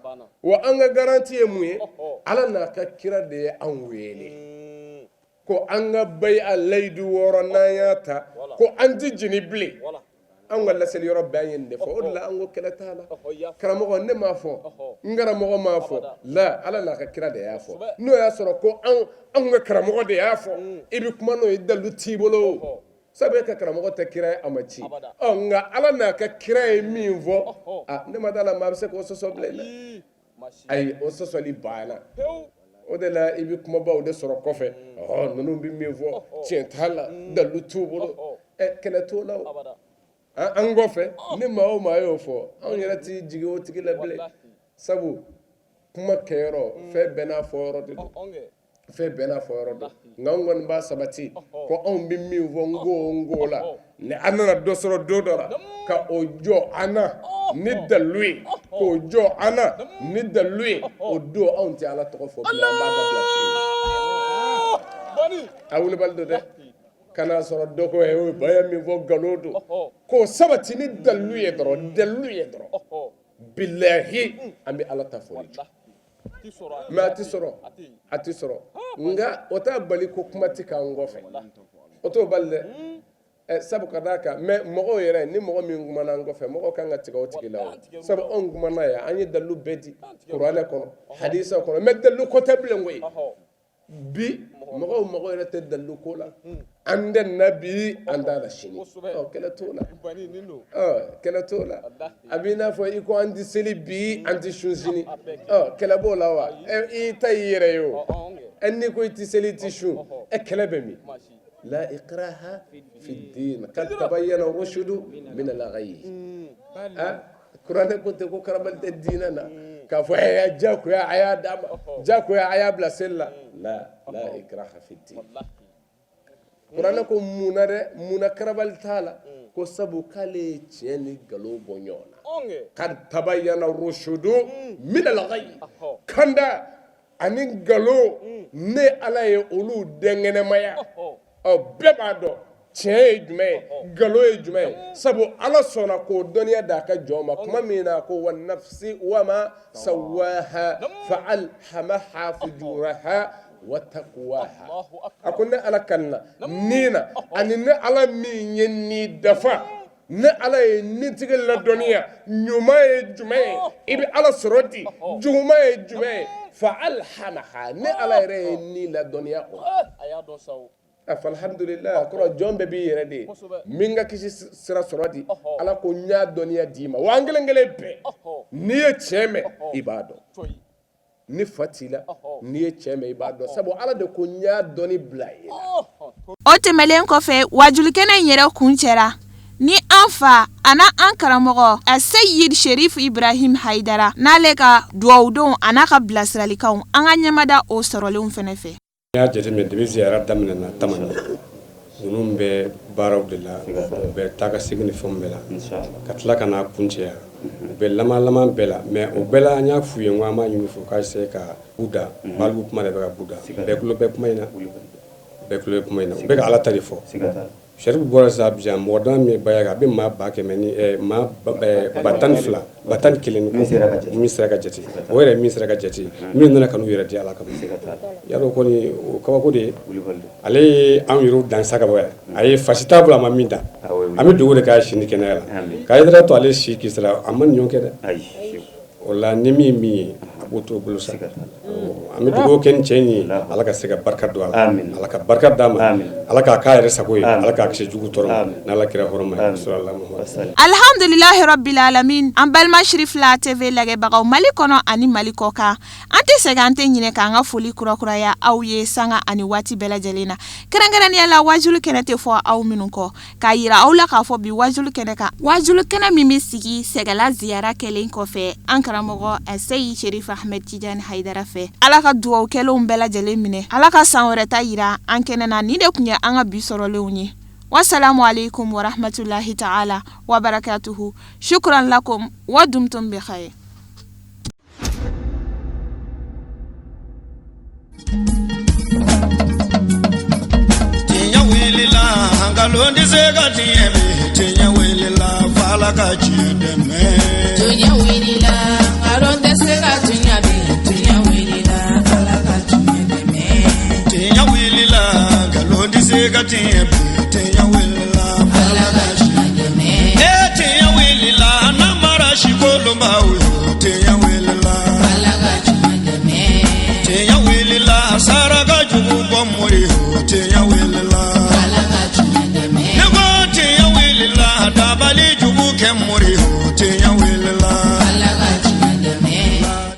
Wa an ka garanti ye mun ye? Ala n'a ka kira de ye anw wele ko an ka bayi'a layidu 6 n'an y'a ta ko an tɛ jeni bilen. An ka laseli yɔrɔ bɛɛ an ye nin de fɔ. O de la an ko kɛlɛ t'a la. Karamɔgɔ, ne m'a fɔ, n karamɔgɔ m'a fɔ la, Ala n'a ka kira de y'a fɔ. N'o y'a sɔrɔ ko anw ka karamɔgɔ de y'a fɔ, i bɛ kuma n'o ye, dalu t'i bolo. Sabu e ka karamɔgɔ tɛ kira ye, a ma ci. Ɔ, nka Ala n'a ka kira ye min fɔ, a ne ma d'a la maa bɛ se k'o sɔsɔ bilen dɛ. Ayi, o sɔsɔli banna. O de la i bɛ kumabaw de sɔrɔ kɔfɛ. Ɔhɔ, ninnu bɛ min fɔ, tiɲɛ t'a la, dalilu t'u bolo. Ɛ, kɛlɛ t'o la o. An kɔfɛ, ni maa o maa y'o fɔ, anw yɛrɛ tɛ jigin o tigi la bilen, sabu kuma kɛyɔrɔ, fɛn bɛɛ n'a fɔyɔrɔ de don, fɛn bɛɛ n'a fɔyɔrɔ don. Nka anw kɔni b'a sabati ko anw bɛ min fɔ, n ko n ko la, ni an nana dɔ sɔrɔ don dɔ la ka o jɔ an na ni dalilu ye, k'o jɔ an na ni dalilu ye, o don anw tɛ Ala tɔgɔ fɔ bilen, an b'a dabila pewu. A wulibali don dɛ, ka n'a sɔrɔ dɔ ko o ye baya min fɔ, nkalon don, k'o sabati ni dalilu ye dɔrɔn, dalilu ye dɔrɔn, bilahi, an bɛ Ala ta fɔli jɔ. Mais a tɛ sɔrɔ, a tɛ sɔrɔ. Nka o t'a bali ko kuma tɛ k'an kɔfɛ, o t'o bali dɛ. Ɛ, sabu ka d'a kan, mais mɔgɔw yɛrɛ, ni mɔgɔ min kumana an kɔfɛ, mɔgɔw kan ka tigɛ o tigi la o, sabu anw kumana yan, an ye dalilu bɛɛ di kuranɛ kɔnɔ, hadisa kɔnɔ. Mais dalilu ko tɛ bilen koyi. Bi mɔgɔw mago yɛrɛ tɛ dalilu ko la. An tɛ na bi, an t'a la sini. Ɔ, kɛlɛ t'o la, ɔ, kɛlɛ t'o la. A b'i n'a fɔ i ko an tɛ seli bi, an tɛ sun sini. Ɔ, kɛlɛ b'o la wa? I ta y'i yɛrɛ ye o. Ɛ, n'i ko i tɛ seli, i tɛ sun, ɛ, kɛlɛ bɛ min? La ikraha fi din, kad tabayyana rushudu min al-ghayy. Kuranɛ ko tɛ ko karabali tɛ diinɛ na k'a fɔ ɛ, jagoya a y'a d'a ma, jagoya a y'a bila seli la. La, la ikraha fi din. Kuranɛ ko mun na dɛ? Mun na karabali t'a la? Ko sabu k'ale ye tiɲɛ ni nkalon bɔ ɲɔgɔn na. Kad tabayyana rushudu min al-ghayy, kanda ani nkalon, ne Ala ye olu dɛnkɛnɛmaya. Ɔ, bɛɛ b'a dɔn tiɲɛ ye jumɛn ye, nkalon ye jumɛn ye, sabu Ala sɔnna k'o dɔnniya d'a ka jɔn ma tuma min na, ko wa nafsi wama sawaha fa alhamaha fujuraha wa taqwaha. A ko ne Ala ka na ni na, ani ne Ala min ye ni dafa, ne Ala ye nitigi ladɔnniya ɲuman ye jumɛn ye, i bɛ Ala sɔrɔ di, juguman ye jumɛn ye. Fa alhamaha, ne Ala yɛrɛ ye ni ladɔnniya o la. Alhamdulillah, kɔrɔ jɔn bɛɛ b'i yɛrɛ de ye min ka kisi sira sɔrɔ di. Ala ko n y'a dɔnniya d'i ma wa, an kelen kelen bɛɛ, n'i ye tiɲɛ mɛn, i b'a dɔn. Ni fa t'i la, n'i ye tiɲɛ mɛn, i b'a dɔn, sabu Ala de ko n y'a dɔnni bila i la. O tɛmɛlen kɔfɛ, wajulikɛnɛ in yɛrɛ kuncɛra ni an fa a n'a an karamɔgɔ Aseyid Sherif Ibrahim Hayidara n'ale ka dugawudon a n'a ka bilasiralikanw. An ka ɲɛmada o sɔrɔlenw fɛnɛ fɛ. N'i y'a jateminɛ, depuis ziyara daminɛna Tamani, ninnu bɛ baaraw de la, u bɛ taa ka segin ni fɛnw bɛɛ la, ka tila ka n'a kuncɛ yan. U bɛ laban laban bɛɛ la, mais o bɛɛ la, an y'a f'u ye ko an b'a ɲini u fɛ u ka essayer ka bu da baliku kuma de bɛ ka bu da. Bɛɛ tulo bɛ kuma in na, bɛɛ tulo bɛ kuma in na, u bɛ ka Ala ta de fɔ. Sɛrifu bɔra sisan Abijan, mɔgɔ dama min ye baya kɛ, a bɛ maa 100 ni maa 12, 11 min sera ka jate, o yɛrɛ min sera ka jate, min nana ka n'u yɛrɛ di Ala kama. Yarɔ kɔni, o kabako de ye. Ale ye anw yɛrɛw dan sa ka bɔ yan, a ye fasi t'a bolo, a ma min dan. An bɛ dugawu de k'a si ni kɛnɛya la, ka Hayidara to ale si kisira, a ma nin ɲɔgɔn kɛ dɛ. O la, ni min min ye, a b'o to bolo sa. An bɛ dugawu kɛ ni cɛ in ye, Ala ka se ka barika don a la, Ala ka barika d'a ma, Ala k'a k'a yɛrɛ sago ye, Ala k'a kisi jugu tɔɔrɔ ma n'Ala kira hɔrɔma ye. Alhamdulilahi rabbil alamin. An balima Sirifila TV lajɛbagaw Mali kɔnɔ ani Mali kɔ kan, an tɛ sɛgɛn, an tɛ ɲinɛ k'an ka foli kurakuraya aw ye sanga ani waati bɛɛ lajɛlen na, kɛrɛnkɛrɛnnenya la wajulu kɛnɛ tɛ fɔ aw minnu kɔ. K'a yira aw la k'a fɔ bi wajulu kɛnɛ kan, wajulu kɛnɛ min bɛ sigi sɛgɛla ziyara kɛlen kɔfɛ an karamɔgɔ Seyi Sherif Ahmed Tijani Hayidara fɛ, Ala ka dugawu kɛlenw bɛɛ lajɛlen minɛ, Ala ka san wɛrɛ ta yira an kɛnɛ na. Nin de tun ye an ka bi sɔrɔlenw ye. Wasalamu aleykum warahmatulahi taala wabarakatuhu. Shukran lakum wa dumtum bi khayr. Tiɲɛ wulila, nkalon tɛ se ka tiɲɛ bi. Tiɲɛ wulila, f'Ala ka tiɲɛ dɛmɛ. Tiɲɛ wulila, nkalon tɛ se ka tiɲɛ bi. Tiɲɛ wulila, Ala ka tiɲɛ dɛmɛ. Tiɲɛ wulila, nkalon tɛ se ka tiɲɛ bi.